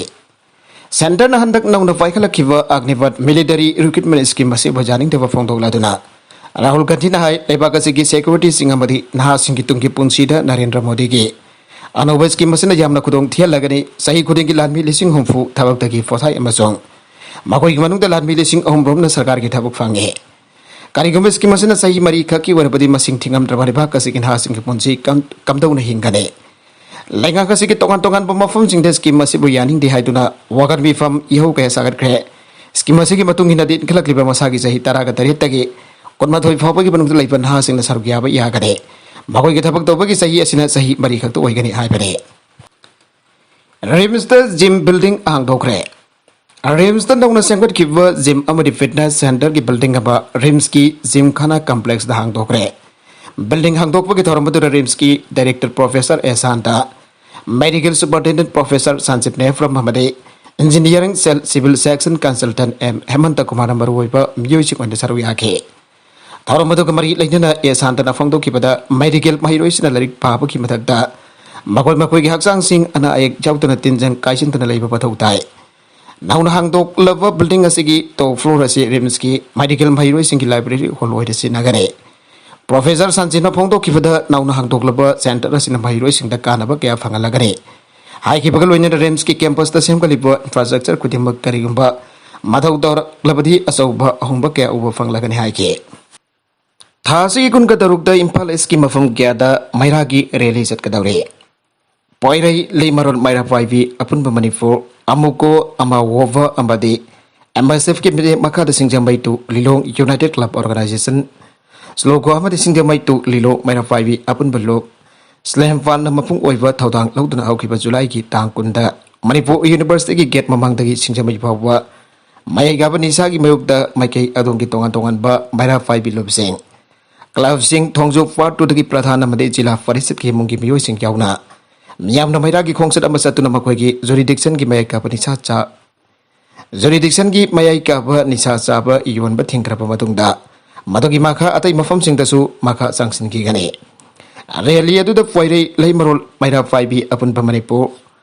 Centreꯅ ꯍꯟꯗꯛ ꯅꯧꯅ ꯄꯥꯏꯈꯠꯂꯛꯈꯤꯕ ꯑꯒꯅꯤꯄꯊ military recruitment scheme ꯑꯁꯤꯕꯨ ꯌꯥꯅꯤꯡꯗꯕ ꯐꯣꯡꯗꯣꯛꯂꯗꯨꯅ ꯔꯥꯍꯨꯜ ꯒꯥꯟꯙꯤꯅ ꯍꯥꯏ, ꯂꯩꯕꯥꯛ ꯑꯁꯤꯒꯤ securityꯁꯤꯡ ꯑꯃꯗꯤ ꯅꯍꯥꯁꯤꯡꯒꯤ ꯇꯨꯡꯒꯤ ꯄꯨꯟꯁꯤꯗ ꯅꯔꯦꯟꯗ꯭ꯔ ꯃꯣꯗꯤꯒꯤ ꯑꯅꯧꯕ scheme ꯑꯁꯤꯅ ꯌꯥꯝꯅ ꯈꯨꯗꯣꯡ ꯊꯤꯍꯜꯂꯒꯅꯤ꯫ ꯆꯍꯤ ꯈꯨꯗꯤꯡꯒꯤ ꯂꯥꯟꯃꯤ ꯂꯤꯁꯤꯡ ꯍꯨꯝꯐꯨ ꯊꯕꯛꯇꯒꯤ ꯄꯣꯊꯥꯏ ꯑꯃꯁꯨꯡ ꯃꯈꯣꯏꯒꯤ ꯃꯅꯨꯡꯗ ꯂꯥꯟꯃꯤ ꯂꯤꯁꯤꯡ ꯑꯍꯨꯝ ꯔꯣꯝꯅ ꯁꯔꯀꯥꯔꯒꯤ ꯊꯕꯛ ꯐꯪꯉꯤ꯫ ꯀꯔꯤꯒꯨꯝꯕ scheme ꯑꯁꯤꯅ ꯆꯍꯤ ꯃꯔꯤ ꯈꯛꯀꯤ ꯑꯣꯏꯔꯕꯗꯤ ꯃꯁꯤꯡ ꯊꯤꯉꯝꯗ꯭ꯔꯕ ꯂꯩꯕꯥꯛ ꯑꯁꯤꯒꯤ ꯅꯍꯥꯁꯤꯡꯒꯤ ꯄꯨꯟꯁꯤ ꯀꯝ-, ꯀꯝꯗꯧꯅ ꯍꯤꯡꯒꯅꯤ? ꯂꯩꯉꯥꯛ ꯑꯁꯤꯒꯤ ꯇꯣꯉꯥꯟ ꯇꯣꯉꯥꯟꯕ ꯃꯐꯝꯁꯤꯡꯗ scheme ꯑꯁꯤꯕꯨ ꯌꯥꯅꯤꯡꯗꯦ ꯍꯥꯏꯗꯨꯅ ꯋꯥꯀꯠ ꯃꯤꯐꯝ ꯏꯍꯧ ꯀꯌꯥ ꯁꯥꯒꯠꯈ꯭ꯔꯦ꯫ Scheme ꯑꯁꯤꯒꯤ ꯃꯇꯨꯡ ꯏꯟꯅꯗꯤ ꯏꯟꯈꯠꯂꯛꯂꯤꯕ ꯃꯁꯥꯒꯤ ꯆꯍꯤ ꯇꯔꯥꯒ ꯇꯔꯦꯠꯇꯒꯤ ꯀꯨꯟꯃꯥꯊꯣꯏ ꯐꯥꯎꯕꯒꯤ ꯃꯅꯨꯡꯗ ꯂꯩꯕ ꯅꯍꯥꯁꯤꯡꯅ ꯁꯔꯨꯛ ꯌꯥꯕ ꯌꯥꯒꯅꯤ꯫ ꯃꯈꯣꯏꯒꯤ ꯊꯕꯛ ꯇꯧꯕꯒꯤ ꯆꯍꯤ ꯑꯁꯤꯅ ꯆꯍꯤ ꯃꯔꯤ ꯈꯛꯇ ꯑꯣꯏꯒꯅꯤ ꯍꯥꯏꯕꯅꯤ꯫ RIMSꯇ gym building ꯍꯥꯡꯗꯣꯛꯈ꯭ꯔꯦ꯫ RIMSꯇ ꯅꯧꯅ ꯁꯦꯝꯒꯠꯈꯤꯕ gym ꯑꯃꯗꯤ fitness centreꯒꯤ building ꯑꯃ RIMSꯀꯤ gymkhana complexꯇ ꯍꯥꯡꯗꯣꯛꯈ꯭ꯔꯦ꯫ Building ꯍꯥꯡꯗꯣꯛꯄꯒꯤ ꯊꯧꯔꯝ ꯑꯗꯨꯗ RIMSꯀꯤ director professor ꯑꯦꯁꯥꯟꯇ, medical superintendent professor ꯁꯟꯖꯤꯞ ꯅꯦꯐ꯭ꯔꯝ ꯑꯃꯗꯤ Engineering Cell, Civil Section Consultant M Hemanta Kumar ꯅ ꯃꯔꯨꯑꯣꯏꯕ ꯃꯤꯑꯣꯏꯁꯤꯡ ꯑꯣꯏꯅ ꯁꯔꯨꯛ ꯌꯥꯈꯤ꯫ ꯊꯧꯔꯝ ꯑꯗꯨꯒ ꯃꯔꯤ ꯂꯩꯅꯅ ꯑꯦ ꯁꯥꯟꯇꯅ ꯐꯣꯡꯗꯣꯛꯈꯤꯕꯗ, ꯃꯦꯗꯤꯀꯦꯜ ꯃꯍꯩꯔꯣꯏꯁꯤꯡꯅ ꯂꯥꯏꯔꯤꯛ ꯄꯥꯕꯒꯤ ꯃꯊꯛꯇ ꯃꯈꯣꯏ ꯃꯈꯣꯏꯒꯤ ꯍꯛꯆꯥꯡꯁꯤꯡ ꯑꯅꯥ ꯑꯌꯦꯛ ꯌꯥꯎꯗꯅ ꯇꯤꯟꯖꯪ ꯀꯥꯏꯁꯤꯟꯗꯅ ꯂꯩꯕ ꯃꯊꯧ ꯇꯥꯏ꯫ ꯅꯧꯅ ꯍꯥꯡꯗꯣꯛꯂꯕ ꯕꯤꯜꯗꯤꯡ ꯑꯁꯤꯒꯤ ꯇꯣꯞ ꯐ꯭ꯂꯣꯔ ꯑꯁꯤ ꯔꯤꯝꯁꯀꯤ ꯃꯦꯗꯤꯀꯦꯜ ꯃꯍꯩꯔꯣꯏꯁꯤꯡꯒꯤ ꯂꯥꯏꯕ꯭ꯔꯦꯔꯤ ꯍꯣꯜ ꯑꯣꯏꯅ ꯁꯤꯖꯤꯟꯅꯒꯅꯤ꯫ ꯄ꯭ꯔꯣꯐꯦꯁꯔ ꯁꯟꯖꯤꯠꯅ ꯐꯣꯡꯗꯣꯛꯈꯤꯕꯗ, ꯅꯧꯅ ꯍꯥꯡꯗꯣꯛꯂꯕ ꯁꯦꯟꯇꯔ ꯑꯁꯤꯅ ꯃꯍꯩꯔꯣꯏꯁꯤꯡꯗ ꯀꯥꯟꯅꯕ ꯀꯌꯥ ꯐꯪꯍꯜꯂꯒꯅꯤ꯫ ꯍꯥꯏꯈꯤꯕꯒ ꯂꯣꯏꯅꯅ ꯔꯤꯝꯁꯀꯤ ꯀꯦꯝꯄꯁꯇ ꯁꯦꯝꯒꯠꯂꯤꯕ ꯏꯟꯐ꯭ꯔꯥꯁ꯭ꯇ꯭ꯔꯛꯆꯔ ꯈꯨꯗꯤꯡꯃꯛ ꯀꯔꯤꯒꯨꯝꯕ ꯃꯊꯧ ꯇꯧꯔꯛꯂꯕꯗꯤ ꯑꯆꯧꯕ ꯑꯍꯣꯡꯕ ꯀꯌꯥ ꯎꯕ ꯐꯪꯂꯒꯅꯤ ꯍꯥꯏꯈꯤ꯫ ꯊꯥ ꯑꯁꯤꯒꯤ ꯀꯨꯟꯒ ꯇꯔꯨꯛꯇ ꯏꯝꯐꯥꯜ ꯏꯁꯀꯤ ꯃꯐꯝ ꯀꯌꯥꯗ ꯃꯩꯔꯥꯒꯤ ꯔꯦꯂꯤ ꯆꯠꯀꯗꯧꯔꯤ꯫ ꯄꯣꯏꯔꯩ, ꯂꯩꯃꯔꯣꯜ, ꯃꯩꯔꯥ ꯄꯥꯏꯕꯤ, ꯑꯄꯨꯟꯕ ꯃꯅꯤꯄꯨꯔ, ꯑꯃꯨꯀꯣ, ꯑꯃꯥꯋꯣꯕ ꯑꯃꯗꯤ ꯑꯦꯝ ꯑꯦꯁ ꯑꯦꯐꯀꯤ ꯃꯤꯠꯌꯦꯡ ꯃꯈꯥꯗ ꯁꯤꯡꯖꯃꯩ ꯇꯨ ꯂꯤꯂꯣꯡ ꯌꯨꯅꯥꯏꯇꯦꯗ ꯀ꯭ꯂꯕ ꯑꯣꯔꯒꯅꯥꯏꯖꯦꯁꯟ, ꯁ꯭ꯂꯣꯒꯣ ꯑꯃꯗꯤ ꯁꯤꯡꯖꯃꯩ ꯇꯨ ꯂꯤꯂꯣꯡ ꯃꯩꯔꯥ ꯄꯥꯏꯕꯤ ꯑꯄꯨꯟꯕ ꯂꯨꯞ ꯁ꯭ꯂꯦꯝ ꯐꯥꯟꯅ ꯃꯄꯨꯡ ꯑꯣꯏꯕ ꯊꯧꯗꯥꯡ ꯂꯧꯗꯨꯅ ꯍꯧꯈꯤꯕ ꯖꯨꯂꯥꯏꯒꯤ ꯇꯥꯡ ꯀꯨꯟꯗ ꯃꯅꯤꯄꯨꯔ ꯌꯨꯅꯤꯚꯔꯁꯤꯇꯤꯒꯤ ꯒꯦꯠ ꯃꯃꯥꯡꯗꯒꯤ ꯁꯤꯡꯖꯃꯩ ꯐꯥꯎꯕ ꯃꯌꯥꯏ ꯀꯥꯕ ꯅꯤꯁꯥꯒꯤ ꯃꯥꯌꯣꯛꯇ ꯃꯥꯏꯀꯩ ꯑꯗꯣꯝꯒꯤ ꯇꯣꯉꯥꯟ ꯇꯣꯉꯥꯟꯕ ꯃꯩꯔꯥ ꯄꯥꯏꯕꯤ ꯂꯨꯞꯁꯤꯡ, ꯀ꯭ꯂꯕꯁꯤꯡ, ꯊꯣꯡꯖꯨ ꯄꯥꯔꯠ ꯇꯨꯗꯒꯤ ꯄ꯭ꯔꯙꯥꯟ ꯑꯃꯗꯤ ꯖꯤꯂꯥ ꯄꯔꯤꯁꯠꯀꯤ ꯏꯃꯨꯡꯒꯤ ꯃꯤꯑꯣꯏꯁꯤꯡ ꯌꯥꯎꯅ ꯃꯤꯌꯥꯝꯅ ꯃꯩꯔꯥꯒꯤ ꯈꯣꯡꯆꯠ ꯑꯃ ꯆꯠꯇꯨꯅ ꯃꯈꯣꯏꯒꯤ ꯖꯨꯔꯤꯗꯤꯛꯁꯟꯒꯤ ꯃꯌꯥꯏ ꯀꯥꯕ ꯅꯤꯁꯥ ꯆꯥ-, ꯖꯨꯔꯤꯗꯤꯛꯁꯟꯒꯤ ꯃꯌꯥꯏ ꯀꯥꯕ ꯅꯤꯁꯥ ꯆꯥꯕ ꯌꯣꯟꯕ ꯊꯤꯡꯈ꯭ꯔꯕ ꯃꯇꯨꯡꯗ ꯃꯗꯨꯒꯤ ꯃꯈꯥ ꯑꯇꯩ ꯃꯐꯝꯁꯤꯡꯗꯁꯨ ꯃꯈꯥ ꯆꯪꯁꯤꯟꯈꯤꯒꯅꯤ꯫ ꯔꯦꯂꯤ ꯑꯗꯨꯗ ꯄꯣꯏꯔꯩ, ꯂꯩꯃꯔꯣꯜ, ꯃꯩꯔꯥ ꯄꯥꯏꯕꯤ, ꯑꯄꯨꯟꯕ ꯃꯅꯤꯄꯨꯔ,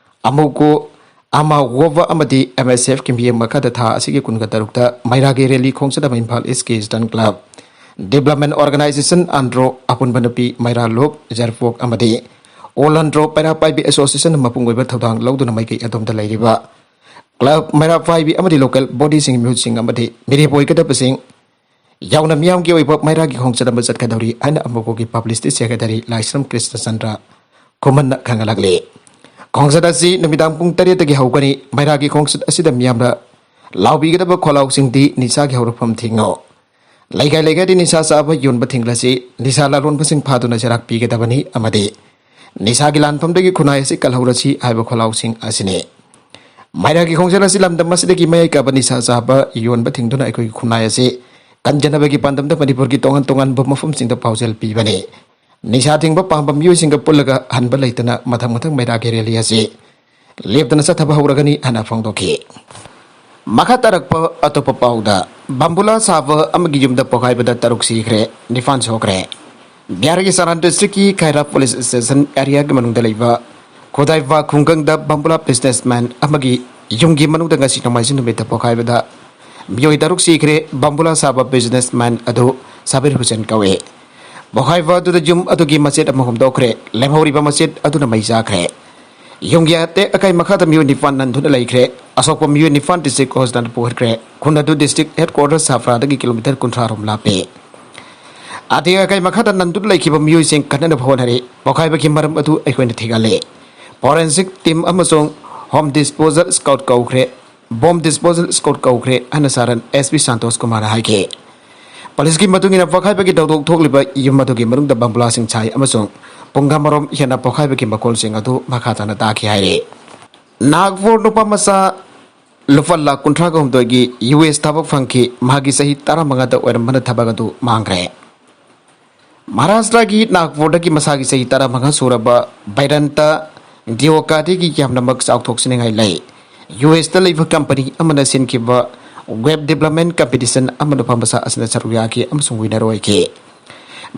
ꯑꯃꯨꯀꯣ, ꯑꯃꯥꯋꯣꯕ ꯑꯃꯗꯤ ꯑꯦꯝ ꯑꯦꯁ ꯑꯦꯐꯀꯤ ꯃꯤꯠꯌꯦꯡ ꯃꯈꯥꯗ ꯊꯥ ꯑꯁꯤꯒꯤ ꯀꯨꯟꯒ ꯇꯔꯨꯛꯇ ꯃꯩꯔꯥꯒꯤ ꯔꯦꯂꯤ ꯈꯣꯡꯆꯠ ꯑꯃ ꯏꯝꯐꯥꯜ ꯏꯁꯀꯤ eastern club, development organisation Andro, ꯑꯄꯨꯟꯕ ꯅꯨꯄꯤ ꯃꯩꯔꯥ ꯂꯨꯞ, ꯖꯔꯄꯣꯛ ꯑꯃꯗꯤ ꯑꯣꯜ ꯑꯟꯗ꯭ꯔꯣ ꯃꯩꯔꯥ ꯄꯥꯏꯕꯤ ꯑꯦꯁꯣꯁꯤꯌꯦꯁꯟꯅ ꯃꯄꯨꯡ ꯑꯣꯏꯕ ꯊꯧꯗꯥꯡ ꯂꯧꯗꯨꯅ ꯃꯥꯏꯀꯩ ꯑꯗꯣꯝꯗ ꯂꯩꯔꯤꯕ ꯀ꯭ꯂꯕ, ꯃꯩꯔꯥ ꯄꯥꯏꯕꯤ ꯑꯃꯗꯤ ꯂꯣꯀꯦꯜ ꯕꯣꯗꯤꯁꯤꯡꯒꯤ ꯃꯤꯍꯨꯠꯁꯤꯡ ꯑꯃꯗꯤ ꯃꯤꯔꯦꯞ ꯑꯣꯏꯒꯗꯕꯁꯤꯡ ꯌꯥꯎꯅ ꯃꯤꯌꯥꯝꯒꯤ ꯑꯣꯏꯕ ꯃꯩꯔꯥꯒꯤ ꯈꯣꯡꯆꯠ ꯑꯃ ꯆꯠꯀꯗꯧꯔꯤ ꯍꯥꯏꯅ ꯑꯃꯨꯀꯣꯒꯤ ꯄꯕ꯭ꯂꯤꯁꯤꯇꯤ ꯁꯦꯀ꯭ꯔꯦꯇꯔꯤ ꯂꯥꯏꯁ꯭ꯔꯝ ꯀ꯭ꯔꯤꯁꯅꯆꯟꯗ꯭ꯔ ꯈꯨꯃꯟꯅ ꯈꯪꯍꯜꯂꯛꯂꯤ꯫ ꯈꯣꯡꯆꯠ ꯑꯁꯤ ꯅꯨꯃꯤꯗꯥꯡ ꯄꯨꯡ ꯇꯔꯦꯠꯇꯒꯤ ꯍꯧꯒꯅꯤ꯫ ꯃꯩꯔꯥꯒꯤ ꯈꯣꯡꯆꯠ ꯑꯁꯤꯗ ꯃꯤꯌꯥꯝꯅ ꯂꯥꯎꯕꯤꯒꯗꯕ ꯈꯣꯜꯂꯥꯎꯁꯤꯡꯗꯤ ꯅꯤꯁꯥꯒꯤ ꯍꯧꯔꯛꯐꯝ ꯊꯤꯡꯉꯨ, ꯂꯩꯀꯥꯏ ꯂꯩꯀꯥꯏꯗ ꯅꯤꯁꯥ ꯆꯥꯕ ꯌꯣꯟꯕ ꯊꯤꯡꯂꯁꯤ, ꯅꯤꯁꯥ ꯂꯂꯣꯟꯕꯁꯤꯡ ꯐꯥꯗꯨꯅ ꯆꯩꯔꯥꯛ ꯄꯤꯒꯗꯕꯅꯤ ꯑꯃꯗꯤ ꯅꯤꯁꯥꯒꯤ ꯂꯥꯟꯐꯝꯗꯒꯤ ꯈꯨꯟꯅꯥꯏ ꯑꯁꯤ ꯀꯜꯍꯧꯔꯁꯤ ꯍꯥꯏꯕ ꯈꯣꯜꯂꯥꯎꯁꯤꯡ ꯑꯁꯤꯅꯤ꯫ ꯃꯩꯔꯥꯒꯤ ꯈꯣꯡꯆꯠ ꯑꯁꯤ ꯂꯝꯗꯝ ꯑꯁꯤꯗꯒꯤ ꯃꯌꯥꯏ ꯀꯥꯕ ꯅꯤꯁꯥ ꯆꯥꯕ ꯌꯣꯟꯕ ꯊꯤꯡꯗꯨꯅ ꯑꯩꯈꯣꯏꯒꯤ ꯈꯨꯟꯅꯥꯏ ꯑꯁꯤ ꯀꯟꯖꯅꯕꯒꯤ ꯄꯥꯟꯗꯝꯗ ꯃꯅꯤꯄꯨꯔꯒꯤ ꯇꯣꯉꯥꯟ ꯇꯣꯉꯥꯟꯕ ꯃꯐꯝꯁꯤꯡꯗ ꯄꯥꯎꯖꯦꯜ ꯄꯤꯕꯅꯤ꯫ ꯅꯤꯁꯥ ꯊꯤꯡꯕ ꯄꯥꯝꯕ ꯃꯤꯑꯣꯏꯁꯤꯡꯒ ꯄꯨꯜꯂꯒ ꯍꯟꯕ ꯂꯩꯇꯅ ꯃꯊꯪ ꯃꯊꯪ ꯃꯩꯔꯥꯒꯤ ꯔꯦꯂꯤ ꯑꯁꯤ ꯂꯦꯞꯇꯅ ꯆꯠꯊꯕ ꯍꯧꯔꯒꯅꯤ ꯍꯥꯏꯅ ꯐꯣꯡꯗꯣꯛꯈꯤ꯫ ꯃꯈꯥ ꯇꯥꯔꯛꯄ ꯑꯇꯣꯞꯄ ꯄꯥꯎꯗ, ꯕꯝꯕꯨꯂꯥ ꯁꯥꯕ ꯑꯃꯒꯤ ꯌꯨꯝꯗ ꯄꯣꯈꯥꯏꯕꯗ ꯇꯔꯨꯛ ꯁꯤꯈ꯭ꯔꯦ, ꯅꯤꯄꯥꯟ ꯁꯣꯛꯈ꯭ꯔꯦ꯫ ꯕꯤꯍꯥꯔꯒꯤ ꯁꯥꯔꯥꯟ ꯗꯤꯁꯇ꯭ꯔꯤꯛꯀꯤ ꯈꯥꯏꯔꯥ ꯄꯨꯂꯤꯁ ꯁ꯭ꯇꯦꯁꯟ ꯑꯦꯔꯤꯌꯥꯒꯤ ꯃꯅꯨꯡꯗ ꯂꯩꯕ ꯈꯨꯗꯥꯏꯕ ꯈꯨꯡꯒꯪꯗ ꯕꯝꯕꯨꯂꯥ ꯕꯤꯖꯤꯅꯦꯁꯃꯦꯟ ꯑꯃꯒꯤ ꯌꯨꯝꯒꯤ ꯃꯅꯨꯡꯗ ꯉꯁꯤ ꯅꯣꯡꯃꯥꯏꯖꯤꯡ ꯅꯨꯃꯤꯠꯇ ꯄꯣꯈꯥꯏꯕꯗ ꯃꯤꯑꯣꯏ ꯇꯔꯨꯛ ꯁꯤꯈ꯭ꯔꯦ꯫ ꯕꯝꯕꯨꯂꯥ ꯁꯥꯕ ꯕꯤꯖꯤꯅꯦꯁꯃꯦꯟ ꯑꯗꯨ ꯁꯥꯕꯤꯔ ꯍꯨꯁꯦꯟ ꯀꯧꯏ꯫ ꯄꯣꯈꯥꯏꯕ ꯑꯗꯨꯗ ꯌꯨꯝ ꯑꯗꯨꯒꯤ ꯃꯆꯦꯠ ꯑꯃ ꯍꯨꯝꯗꯣꯛꯈ꯭ꯔꯦ꯫ ꯂꯦꯝꯍꯧꯔꯤꯕ ꯃꯆꯦꯠ ꯑꯗꯨꯅ ꯃꯩ ꯆꯥꯈ꯭ꯔꯦ꯫ ꯌꯨꯝꯒꯤ ꯑꯇꯦꯛ ꯑꯀꯥꯏ ꯃꯈꯥꯗ ꯃꯤꯑꯣꯏ ꯅꯤꯄꯥꯟ ꯅꯟꯗꯨꯅ ꯂꯩꯈ꯭ꯔꯦ꯫ ꯑꯁꯣꯛꯄ ꯃꯤꯑꯣꯏ ꯅꯤꯄꯥꯟ ꯗꯤꯁꯇ꯭ꯔꯤꯛ ꯍꯣꯁꯄꯤꯇꯥꯜꯗ ꯄꯨꯈꯠꯈ꯭ꯔꯦ꯫ ꯈꯨꯟ ꯑꯗꯨ ꯗꯤꯁꯇ꯭ꯔꯤꯛ ꯍꯦꯗꯀ꯭ꯋꯥꯇꯔ ꯁꯥꯐ꯭ꯔꯥꯗꯒꯤ ꯀꯤꯂꯣꯃꯤꯇꯔ ꯀꯨꯟꯊ꯭ꯔꯥ ꯔꯣꯝ ꯂꯥꯞꯄꯤ꯫ ꯑꯇꯦꯛ ꯑꯀꯥꯏ ꯃꯈꯥꯗ ꯅꯟꯗꯨꯅ ꯂꯩꯈꯤꯕ ꯃꯤꯑꯣꯏꯁꯤꯡ ꯀꯟꯅꯅꯕ ꯍꯣꯠꯅꯔꯤ꯫ ꯄꯣꯈꯥꯏꯕꯒꯤ ꯃꯔꯝ ꯑꯗꯨ ꯑꯩꯈꯣꯏꯅ ꯊꯤꯒꯠꯂꯤ꯫ ꯐꯣꯔꯦꯟꯁꯤꯛ ꯇꯤꯝ ꯑꯃꯁꯨꯡ ꯍꯣꯝ ꯗꯤꯁꯄꯣꯖꯦꯜ ꯁ꯭ꯀ꯭ꯋꯥꯗ ꯀꯧꯈ꯭ꯔꯦ꯫ ꯕꯣꯝ ꯗꯤꯁꯄꯣꯖꯦꯜ ꯁ꯭ꯀ꯭ꯋꯥꯗ ꯀꯧꯈ꯭ꯔꯦ ꯍꯥꯏꯅ ꯁꯥꯔꯟ ꯑꯦꯁ ꯄꯤ ꯁꯥꯟꯇꯣꯁ ꯀꯨꯃꯥꯔꯅ ꯍꯥꯏꯈꯤ꯫ ꯄꯨꯂꯤꯁꯀꯤ ꯃꯇꯨꯡ ꯏꯟꯅ, ꯄꯣꯈꯥꯏꯕꯒꯤ ꯊꯧꯗꯣꯛ ꯊꯣꯛꯂꯤꯕ ꯌꯨꯝ ꯑꯗꯨꯒꯤ ꯃꯅꯨꯡꯗ ꯕꯝꯕꯨꯂꯥꯁꯤꯡ ꯁꯥꯏ ꯑꯃꯁꯨꯡ ꯄꯨꯡ ꯑꯃꯔꯣꯝ ꯍꯦꯟꯅ ꯄꯣꯈꯥꯏꯕꯒꯤ ꯃꯈꯣꯜꯁꯤꯡ ꯑꯗꯨ ꯃꯈꯥ ꯇꯥꯅ ꯇꯥꯈꯤ ꯍꯥꯏꯔꯤ꯫ ꯅꯥꯒꯄꯨꯔ ꯅꯨꯄꯥ ꯃꯆꯥ ꯂꯨꯄꯥ ꯂꯥꯈ ꯀꯨꯟꯊ꯭ꯔꯥꯒ ꯍꯨꯝꯗꯣꯏꯒꯤ ꯌꯨ ꯑꯦꯁ ꯊꯕꯛ ꯐꯪꯈꯤ꯫ ꯃꯍꯥꯛꯀꯤ ꯆꯍꯤ ꯇꯔꯥꯃꯉꯥꯗ ꯑꯣꯏꯔꯝꯕꯅ ꯊꯕꯛ ꯑꯗꯨ ꯃꯥꯡꯈ꯭ꯔꯦ꯫ ꯃꯍꯥꯔꯥꯁꯇ꯭ꯔꯒꯤ ꯅꯥꯒꯄꯨꯔꯗꯒꯤ ꯃꯁꯥꯒꯤ ꯆꯍꯤ ꯇꯔꯥꯃꯉꯥ ꯁꯨꯔꯕ ꯚꯩꯔꯟꯇ ꯗꯤꯑꯣꯀꯥꯗꯤꯒꯤ ꯌꯥꯝꯅꯃꯛ ꯆꯥꯎꯊꯣꯛꯆꯅꯤꯡꯉꯥꯏ ꯂꯩ꯫ ꯌꯨ ꯑꯦꯁꯇ ꯂꯩꯕ ꯀꯝꯄꯅꯤ ꯑꯃꯅ ꯁꯤꯟꯈꯤꯕ ꯋꯦꯕ ꯗꯤꯕ꯭ꯂꯞꯃꯦꯟ ꯀꯝꯄꯤꯇꯤꯁꯟ ꯑꯃ ꯅꯨꯄꯥ ꯃꯆꯥ ꯑꯁꯤꯅ ꯁꯔꯨꯛ ꯌꯥꯈꯤ ꯑꯃꯁꯨꯡ ꯋꯤꯅꯔ ꯑꯣꯏꯈꯤ꯫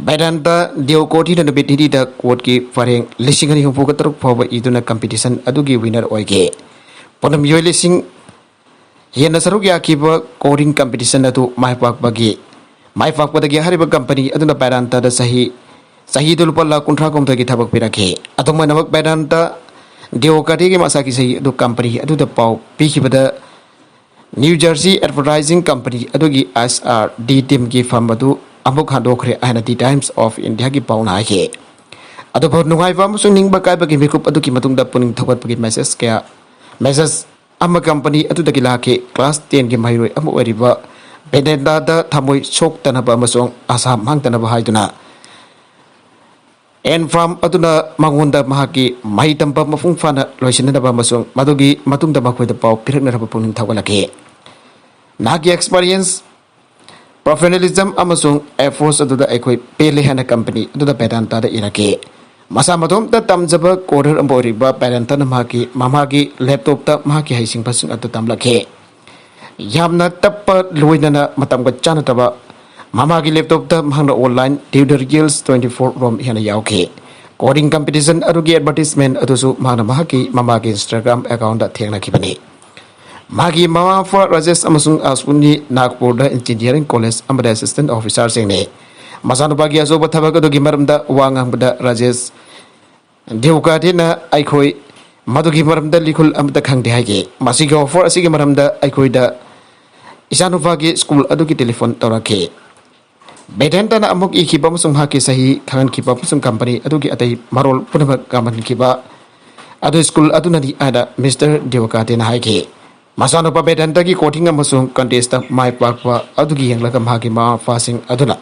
ꯚꯩꯔꯟꯇ ꯗꯤꯑꯣꯀꯣꯗꯤꯅ ꯅꯨꯃꯤꯠ ꯅꯤꯅꯤꯗ ꯀꯣꯔꯠꯀꯤ ꯄꯔꯦꯡ ꯂꯤꯁꯤꯡ ꯑꯅꯤ ꯍꯨꯝꯐꯨꯒ ꯇꯔꯨꯛ ꯐꯥꯎꯕ ꯏꯗꯨꯅ ꯀꯝꯄꯤꯇꯤꯁꯟ ꯑꯗꯨꯒꯤ ꯋꯤꯅꯔ ꯑꯣꯏꯈꯤ꯫ ꯄꯨꯟꯅ ꯃꯤꯑꯣꯏ ꯂꯤꯁꯤꯡ ꯍꯦꯟꯅ ꯁꯔꯨꯛ ꯌꯥꯈꯤꯕ ꯀꯣꯗꯤꯡ ꯀꯝꯄꯤꯇꯤꯁꯟ ꯑꯗꯨ ꯃꯥꯏ ꯄꯥꯛꯄꯒꯤ, ꯃꯥꯏ ꯄꯥꯛꯄꯗꯒꯤ ꯍꯥꯏꯔꯤꯕ ꯀꯝꯄꯅꯤ ꯑꯗꯨꯅ ꯚꯩꯔꯟꯇꯗ ꯆꯍꯤ, ꯆꯍꯤꯗ ꯂꯨꯄꯥ ꯂꯥꯈ ꯀꯨꯟꯊ꯭ꯔꯥ ꯍꯨꯝꯗꯣꯏꯒꯤ ꯊꯕꯛ ꯄꯤꯔꯛꯈꯤ꯫ ꯑꯗꯨꯝ ꯑꯣꯏꯅꯃꯛ, ꯚꯩꯔꯟꯇ ꯗꯤꯑꯣꯀꯥꯗꯤꯒꯤ ꯃꯁꯥꯒꯤ ꯆꯍꯤ ꯑꯗꯨ ꯀꯝꯄꯅꯤ ꯑꯗꯨꯗ ꯄꯥꯎ ꯄꯤꯈꯤꯕꯗ, ꯅ꯭ꯌꯨ ꯖꯔꯁꯤ ꯑꯦꯗꯚꯔꯇꯥꯏꯖꯤꯡ ꯀꯝꯄꯅꯤ ꯑꯗꯨꯒꯤ ꯑꯦꯁ ꯑꯥꯔ ꯗꯤ ꯇꯤꯝꯒꯤ ꯐꯝ ꯑꯗꯨ ꯑꯃꯨꯛ ꯍꯟꯗꯣꯛꯈ꯭ꯔꯦ ꯍꯥꯏꯅ ꯗꯤ ꯇꯥꯏꯝꯁ ꯑꯣꯐ ꯏꯟꯗꯤꯌꯥꯒꯤ ꯄꯥꯎꯅ ꯍꯥꯏꯈꯤ꯫ ꯑꯗꯨꯕꯨ ꯅꯨꯡꯉꯥꯏꯕ ꯑꯃꯁꯨꯡ ꯅꯤꯡꯕ ꯀꯥꯏꯕꯒꯤ ꯃꯤꯀꯨꯞ ꯑꯗꯨꯒꯤ ꯃꯇꯨꯡꯗ ꯄꯨꯛꯅꯤꯡ ꯊꯧꯒꯠꯄꯒꯤ ꯃꯦꯁꯦꯖ ꯀꯌꯥ, ꯃꯦꯁꯦꯖ ꯑꯃ ꯀꯝꯄꯅꯤ ꯑꯗꯨꯗꯒꯤ ꯂꯥꯛꯈꯤ꯫ ꯀ꯭ꯂꯥꯁ ꯇꯦꯟꯒꯤ ꯃꯍꯩꯔꯣꯏ ꯑꯃ ꯑꯣꯏꯔꯤꯕ ꯚꯩꯔꯟꯇꯗ ꯊꯃꯣꯏ ꯁꯣꯛꯇꯅꯕ ꯑꯃꯁꯨꯡ ꯑꯁꯥ ꯃꯥꯡꯗꯅꯕ ꯍꯥꯏꯗꯨꯅ ꯑꯦꯟ ꯐꯥꯝ ꯑꯗꯨꯅ ꯃꯉꯣꯟꯗ ꯃꯍꯥꯛꯀꯤ ꯃꯍꯩ ꯇꯝꯕ ꯃꯄꯨꯡ ꯐꯥꯅ ꯂꯣꯏꯁꯤꯟꯅꯅꯕ ꯑꯃꯁꯨꯡ ꯃꯗꯨꯒꯤ ꯃꯇꯨꯡꯗ ꯃꯈꯣꯏꯗ ꯄꯥꯎ ꯄꯤꯔꯛꯅꯅꯕ ꯄꯨꯛꯅꯤꯡ ꯊꯧꯒꯠꯂꯛꯈꯤ꯫ ꯅꯍꯥꯛꯀꯤ ꯑꯦꯛꯁꯄꯔꯤꯌꯦꯟꯁ, ꯄ꯭ꯔꯣꯐꯦꯁꯅꯦꯂꯤꯖꯝ ꯑꯃꯁꯨꯡ ꯑꯦꯐꯣꯔꯠꯁ ꯑꯗꯨꯗ ꯑꯩꯈꯣꯏ ꯄꯦꯜꯂꯦ ꯍꯥꯏꯅ ꯀꯝꯄꯅꯤ ꯑꯗꯨꯗ ꯚꯩꯔꯟꯇꯗ ꯏꯔꯛꯈꯤ꯫ ꯃꯁꯥ ꯃꯇꯣꯝꯇ ꯇꯝꯖꯕ ꯀꯣꯔꯤꯌꯔ ꯑꯃ ꯑꯣꯏꯔꯤꯕ ꯕꯦꯗꯟꯇꯅ ꯃꯍꯥꯛꯀꯤ ꯃꯃꯥꯒꯤ ꯂꯦꯞꯇꯣꯞꯇ ꯃꯍꯥꯛꯀꯤ ꯍꯩꯁꯤꯡꯕꯁꯤꯡ ꯑꯗꯨ ꯇꯝꯂꯛꯈꯤ꯫ ꯌꯥꯝꯅ ꯇꯞꯄ, ꯂꯣꯏꯅꯅ ꯃꯇꯝꯒ ꯆꯥꯟꯅꯗꯕ ꯃꯃꯥꯒꯤ ꯂꯦꯞꯇꯣꯞꯇ ꯃꯍꯥꯛꯅ ꯑꯣꯟꯂꯥꯏꯟ ꯇ꯭ꯌꯨꯇꯣꯔꯤꯌꯦꯜꯁ ꯇ꯭ꯋꯦꯟꯇꯤ ꯐꯣꯔ ꯔꯣꯝ ꯍꯦꯟꯅ ꯌꯥꯎꯈꯤ꯫ ꯀꯣꯗꯤꯡ ꯀꯝꯄꯤꯇꯤꯁꯟ ꯑꯗꯨꯒꯤ ꯑꯦꯗꯚꯔꯇꯤꯁꯃꯦꯟ ꯑꯗꯨꯁꯨ ꯃꯍꯥꯛꯅ ꯃꯍꯥꯛꯀꯤ ꯃꯃꯥꯒꯤ ꯏꯟꯁꯇꯥꯒ꯭ꯔꯥꯝ ꯑꯦꯀꯥꯎꯟꯗ ꯊꯦꯡꯅꯈꯤꯕꯅꯤ꯫ ꯃꯍꯥꯛꯀꯤ ꯃꯃꯥ ꯃꯄꯥ ꯔꯥꯖꯦꯁ ꯑꯃꯁꯨꯡ ꯑꯁꯋꯤꯟꯗꯤ ꯅꯥꯒꯄꯨꯔꯗ ꯏꯟꯖꯤꯅꯤꯌꯥꯔꯤꯡ ꯀꯣꯂꯦꯖ ꯑꯃꯗ ꯑꯦꯁꯤꯁꯇꯦꯟ ꯑꯣꯐꯤꯁꯥꯔꯁꯤꯡꯅꯤ꯫ ꯃꯆꯥꯅꯨꯄꯥꯒꯤ ꯑꯆꯧꯕ ꯊꯕꯛ ꯑꯗꯨꯒꯤ ꯃꯔꯝꯗ ꯋꯥ ꯉꯥꯡꯕꯗ ꯔꯥꯖꯦꯁ ꯗꯦꯕꯀꯥꯗꯦꯅ ꯑꯩꯈꯣꯏ ꯃꯗꯨꯒꯤ ꯃꯔꯝꯗ ꯂꯤꯈꯨꯜ ꯑꯃꯠꯇ ꯈꯪꯗꯦ ꯍꯥꯏꯈꯤ꯫ ꯃꯁꯤꯒꯤ ꯑꯣꯐꯔ ꯑꯁꯤꯒꯤ ꯃꯔꯝꯗ ꯑꯩꯈꯣꯏꯗ ꯏꯆꯥꯅꯨꯄꯥꯒꯤ ꯁ꯭ꯀꯨꯜ ꯑꯗꯨꯒꯤ ꯇꯦꯂꯤꯐꯣꯟ ꯇꯧꯔꯛꯈꯤ꯫ ꯕꯦꯗꯦꯟꯇꯅ ꯑꯃꯨꯛ ꯏꯈꯤꯕ ꯑꯃꯁꯨꯡ ꯃꯍꯥꯛꯀꯤ ꯁꯍꯤ ꯈꯪꯍꯟꯈꯤꯕ ꯑꯃꯁꯨꯡ ꯀꯝꯄꯅꯤ ꯑꯗꯨꯒꯤ ꯑꯇꯩ ꯃꯔꯣꯜ ꯄꯨꯝꯅꯃꯛ ꯀꯥꯝꯍꯟꯈꯤꯕ ꯑꯗꯨ ꯁ꯭ꯀꯨꯜ ꯑꯗꯨꯅꯅꯤ ꯍꯥꯏꯅ ꯃꯤꯁꯇꯔ ꯗꯦꯕꯀꯥꯗꯦꯅ ꯍꯥꯏꯈꯤ꯫ ꯃꯆꯥꯅꯨꯄꯥ ꯕꯦꯗꯦꯟꯇꯒꯤ ꯀꯣꯆꯤꯡ ꯑꯃꯁꯨꯡ ꯀꯟꯇꯦꯁꯇ ꯃꯥꯏ ꯄꯥꯛꯄ ꯑꯗꯨꯒꯤ ꯌꯦꯡꯂꯒ ꯃꯍꯥꯛꯀꯤ ꯃꯃꯥ ꯃꯄꯥꯁꯤꯡ ꯑꯗꯨꯅ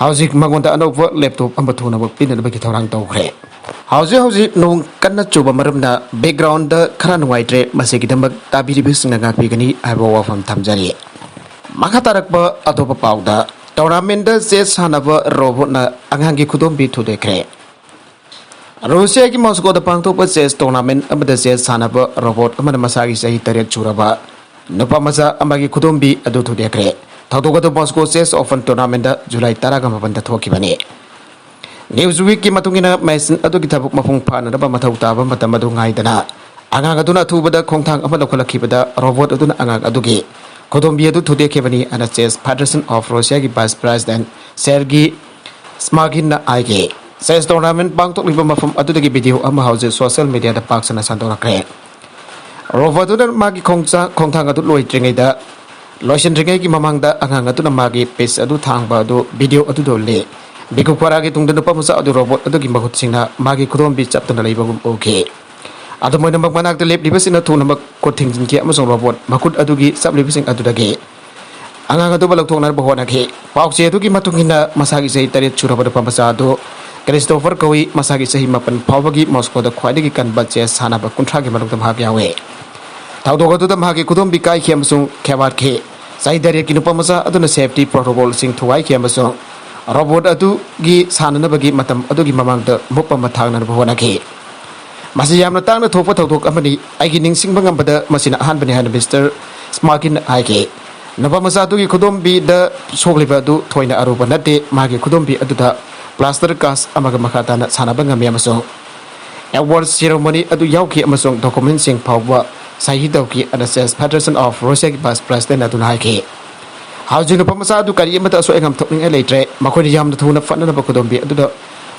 ꯍꯧꯖꯤꯛ ꯃꯉꯣꯟꯗ ꯑꯅꯧꯕ ꯂꯦꯞꯇꯣꯞ ꯑꯃ ꯊꯨꯅꯃꯛ ꯄꯤꯅꯅꯕꯒꯤ ꯊꯧꯔꯥꯡ ꯇꯧꯈ꯭ꯔꯦ꯫ ꯍꯧꯖꯤꯛ ꯍꯧꯖꯤꯛ ꯅꯣꯡ ꯀꯟꯅ ꯆꯨꯕ ꯃꯔꯝꯅ ꯕꯦꯛꯒ꯭ꯔꯥꯎꯟꯗ ꯈꯔ ꯅꯨꯡꯉꯥꯏꯇ꯭ꯔꯦ, ꯃꯁꯤꯒꯤꯗꯃꯛ ꯇꯥꯕꯤꯔꯤꯕꯁꯤꯡꯅ ꯉꯥꯛꯄꯤꯒꯅꯤ ꯍꯥꯏꯕ ꯋꯥꯐꯝ ꯊꯝꯖꯔꯤ꯫ ꯃꯈꯥ ꯇꯥꯔꯛꯄ ꯑꯇꯣꯞꯄ ꯄꯥꯎꯗ, ꯇꯣꯔꯅꯥꯃꯦꯟꯗ ꯆꯦꯁ ꯁꯥꯟꯅꯕ ꯔꯣꯕꯣꯠꯅ ꯑꯉꯥꯡꯒꯤ ꯈꯨꯗꯣꯝꯕꯤ ꯊꯨꯗꯦꯛꯈ꯭ꯔꯦ꯫ ꯔꯨꯁꯤꯌꯥꯒꯤ ꯃꯣꯁꯀꯣꯗ ꯄꯥꯡꯊꯣꯛꯄ ꯆꯦꯁ ꯇꯣꯔꯅꯥꯃꯦꯟ ꯑꯃꯗ ꯆꯦꯁ ꯁꯥꯟꯅꯕ ꯔꯣꯕꯣꯠ ꯑꯃꯅ ꯃꯁꯥꯒꯤ ꯆꯍꯤ ꯇꯔꯦꯠ ꯁꯨꯔꯕ ꯅꯨꯄꯥ ꯃꯆꯥ ꯑꯃꯒꯤ ꯈꯨꯗꯣꯝꯕꯤ ꯑꯗꯨ ꯊꯨꯗꯦꯛꯈ꯭ꯔꯦ꯫ ꯊꯧꯗꯣꯛ ꯑꯗꯨ Moscow chess open tournament July ꯇꯔꯥꯒ ꯃꯥꯄꯟꯗ ꯊꯣꯛꯈꯤꯕꯅꯤ꯫ ꯅ꯭ꯌꯨꯁꯋꯤꯛꯀꯤ ꯃꯇꯨꯡ ꯏꯟꯅ, ꯃꯦꯆꯤꯟ ꯑꯗꯨꯒꯤ ꯊꯕꯛ ꯃꯄꯨꯡ ꯐꯥꯅꯅꯕ ꯃꯊꯧ ꯇꯥꯕ ꯃꯇꯝ ꯑꯗꯨ ꯉꯥꯏꯗꯅ, ꯑꯉꯥꯡ ꯑꯗꯨꯅ ꯑꯊꯨꯕꯗ ꯈꯣꯡꯊꯥꯡ ꯑꯃ ꯂꯧꯈꯠꯂꯛꯈꯤꯕꯗ, ꯔꯣꯕꯣꯠ ꯑꯗꯨꯅ ꯑꯉꯥꯡ ꯑꯗꯨꯒꯤ ꯈꯨꯗꯣꯝꯕꯤ ꯑꯗꯨ ꯊꯨꯗꯦꯛꯈꯤꯕꯅꯤ ꯍꯥꯏꯅ ꯆꯦꯁ ꯐꯦꯗꯔꯦꯁꯟ ꯑꯣꯐ ꯔꯨꯁꯤꯌꯥꯒꯤ ꯚꯥꯏꯁ ꯄ꯭ꯔꯦꯁꯤꯗꯦꯟꯠ ꯁꯦꯔꯒꯤ ꯁ꯭ꯃꯥꯒꯤꯟꯅ ꯍꯥꯏꯈꯤ꯫ ꯆꯦꯁ ꯇꯣꯔꯅꯥꯃꯦꯟ ꯄꯥꯡꯊꯣꯛꯂꯤꯕ ꯃꯐꯝ ꯑꯗꯨꯗꯒꯤ ꯚꯤꯗꯤꯑꯣ ꯑꯃ ꯍꯧꯖꯤꯛ ꯁꯣꯁꯤꯌꯦꯜ ꯃꯤꯗꯤꯌꯥꯗ ꯄꯥꯛ ꯁꯟꯅ ꯁꯟꯗꯣꯔꯛꯈ꯭ꯔꯦ꯫ ꯔꯣꯕꯣꯠ ꯑꯗꯨꯅ ꯃꯥꯒꯤ ꯈꯣꯡꯆꯥ-, ꯈꯣꯡꯊꯥꯡ ꯑꯗꯨ ꯂꯣꯏꯗ꯭ꯔꯤꯉꯩꯗ, ꯂꯣꯏꯁꯤꯟꯗ꯭ꯔꯤꯉꯩꯒꯤ ꯃꯃꯥꯡꯗ ꯑꯉꯥꯡ ꯑꯗꯨꯅ ꯃꯥꯒꯤ ꯄꯤꯁ ꯑꯗꯨ ꯊꯥꯡꯕ ꯑꯗꯨ ꯚꯤꯗꯤꯑꯣ ꯑꯗꯨꯗ ꯎꯠꯂꯤ꯫ ꯕꯤꯀꯨ ꯐꯥꯔꯥꯒꯤ ꯇꯨꯡꯗ ꯅꯨꯄꯥ ꯃꯆꯥ ꯑꯗꯨ ꯔꯣꯕꯣꯠ ꯑꯗꯨꯒꯤ ꯃꯈꯨꯠꯁꯤꯡꯅ ꯃꯥꯒꯤ ꯈꯨꯗꯣꯝꯕꯤ ꯆꯞꯇꯨꯅ ꯂꯩꯕꯒꯨꯝ ꯎꯈꯤ꯫ ꯑꯗꯨꯝ ꯑꯣꯏꯅꯃꯛ, ꯃꯅꯥꯛꯇ ꯂꯦꯞꯂꯤꯕꯁꯤꯡꯅ ꯊꯨꯅꯃꯛ ꯈꯨꯠ ꯊꯤꯡꯖꯤꯟꯈꯤ ꯑꯃꯁꯨꯡ ꯔꯣꯕꯣꯠ ꯃꯈꯨꯠ ꯑꯗꯨꯒꯤ ꯆꯞꯂꯤꯕꯁꯤꯡ ꯑꯗꯨꯗꯒꯤ ꯑꯉꯥꯡ ꯑꯗꯨꯕꯨ ꯂꯧꯊꯣꯛꯅꯅꯕ ꯍꯣꯠꯅꯈꯤ꯫ ꯄꯥꯎꯆꯦ ꯑꯗꯨꯒꯤ ꯃꯇꯨꯡ ꯏꯟꯅ, ꯃꯁꯥꯒꯤ ꯆꯍꯤ ꯇꯔꯦꯠ ꯁꯨꯔꯕ ꯅꯨꯄꯥ ꯃꯆꯥ ꯑꯗꯨ ꯀ꯭ꯔꯤꯁꯇꯣꯐꯔ ꯀꯧꯏ꯫ ꯃꯁꯥꯒꯤ ꯆꯍꯤ ꯃꯥꯄꯟ ꯐꯥꯎꯕꯒꯤ ꯃꯣꯁꯀꯣꯗ ꯈ꯭ꯋꯥꯏꯗꯒꯤ ꯀꯟꯕ ꯆꯦꯁ ꯁꯥꯟꯅꯕ ꯀꯨꯟꯊ꯭ꯔꯥꯒꯤ ꯃꯅꯨꯡꯗ ꯃꯍꯥꯛ ꯌꯥꯎꯏ꯫ ꯊꯧꯗꯣꯛ ꯑꯗꯨꯗ ꯃꯍꯥꯛꯀꯤ ꯈꯨꯗꯣꯝꯕꯤ ꯀꯥꯏꯈꯤ ꯑꯃꯁꯨꯡ ꯈꯦꯋꯥꯠꯈꯤ꯫ ꯆꯍꯤ ꯇꯔꯦꯠꯀꯤ ꯅꯨꯄꯥ ꯃꯆꯥ ꯑꯗꯨꯅ ꯁꯦꯐꯇꯤ ꯄ꯭ꯔꯣꯇꯣꯀꯣꯜꯁꯤꯡ ꯊꯨꯒꯥꯏꯈꯤ ꯑꯃꯁꯨꯡ ꯔꯣꯕꯣꯠ ꯑꯗꯨꯒꯤ ꯁꯥꯟꯅꯅꯕꯒꯤ ꯃꯇꯝ ꯑꯗꯨꯒꯤ ꯃꯃꯥꯡꯗ ꯃꯨꯞ ꯑꯃ ꯊꯥꯡꯅꯅꯕ ꯍꯣꯠꯅꯈꯤ꯫ ꯃꯁꯤ ꯌꯥꯝꯅ ꯇꯥꯡꯅ ꯊꯣꯛꯄ ꯊꯧꯗꯣꯛ ꯑꯃꯅꯤ꯫ ꯑꯩꯒꯤ ꯅꯤꯡꯁꯤꯡꯕ ꯉꯝꯕꯗ ꯃꯁꯤꯅ ꯑꯍꯥꯟꯕꯅꯤ ꯍꯥꯏꯅ ꯃꯤꯁꯇꯔ ꯁ꯭ꯃꯥꯒꯤꯟ ꯍꯥꯏꯈꯤ꯫ ꯅꯨꯄꯥ ꯃꯆꯥ ꯑꯗꯨꯒꯤ ꯈꯨꯗꯣꯝꯕꯤꯗ ꯁꯣꯛꯂꯤꯕ ꯑꯗꯨ ꯊꯣꯏꯅ ꯑꯔꯨꯕ ꯅꯠꯇꯦ꯫ ꯃꯍꯥꯛꯀꯤ ꯈꯨꯗꯣꯝꯕꯤ ꯑꯗꯨꯗ ꯄ꯭ꯂꯥꯁꯇꯔ ꯀꯥꯁ ꯑꯃꯒ ꯃꯈꯥ ꯇꯥꯅ ꯁꯥꯟꯅꯕ ꯉꯝꯃꯤ ꯑꯃꯁꯨꯡ ꯑꯦꯋꯥꯔꯗ ꯁꯦꯔꯦꯃꯣꯅꯤ ꯑꯗꯨ ꯌꯥꯎꯈꯤ ꯑꯃꯁꯨꯡ ꯗꯣꯀꯨꯃꯦꯟꯁꯤꯡ ꯐꯥꯎꯕ ꯁꯍꯤ ꯇꯧꯈꯤ ꯑꯅ ꯆꯦꯁ ꯐꯦꯗꯔꯦꯁꯟ ꯑꯣꯐ ꯔꯨꯁꯤꯌꯥꯒꯤ ꯚꯥꯏꯁ ꯄ꯭ꯔꯦꯁꯤꯗꯦꯟ ꯑꯗꯨꯅ ꯍꯥꯏꯈꯤ꯫ ꯍꯧꯖꯤꯛ ꯅꯨꯄꯥ ꯃꯆꯥ ꯑꯗꯨ ꯀꯔꯤ ꯑꯃꯠꯇ ꯑꯁꯣꯏ ꯑꯉꯥꯝ ꯊꯣꯛꯅꯤꯡꯉꯥꯏ ꯂꯩꯇ꯭ꯔꯦ꯫ ꯃꯈꯣꯏꯅ ꯌꯥꯝꯅ ꯊꯨꯅ ꯐꯅꯅꯕ ꯈꯨꯗꯣꯝꯕꯤ ꯑꯗꯨꯗ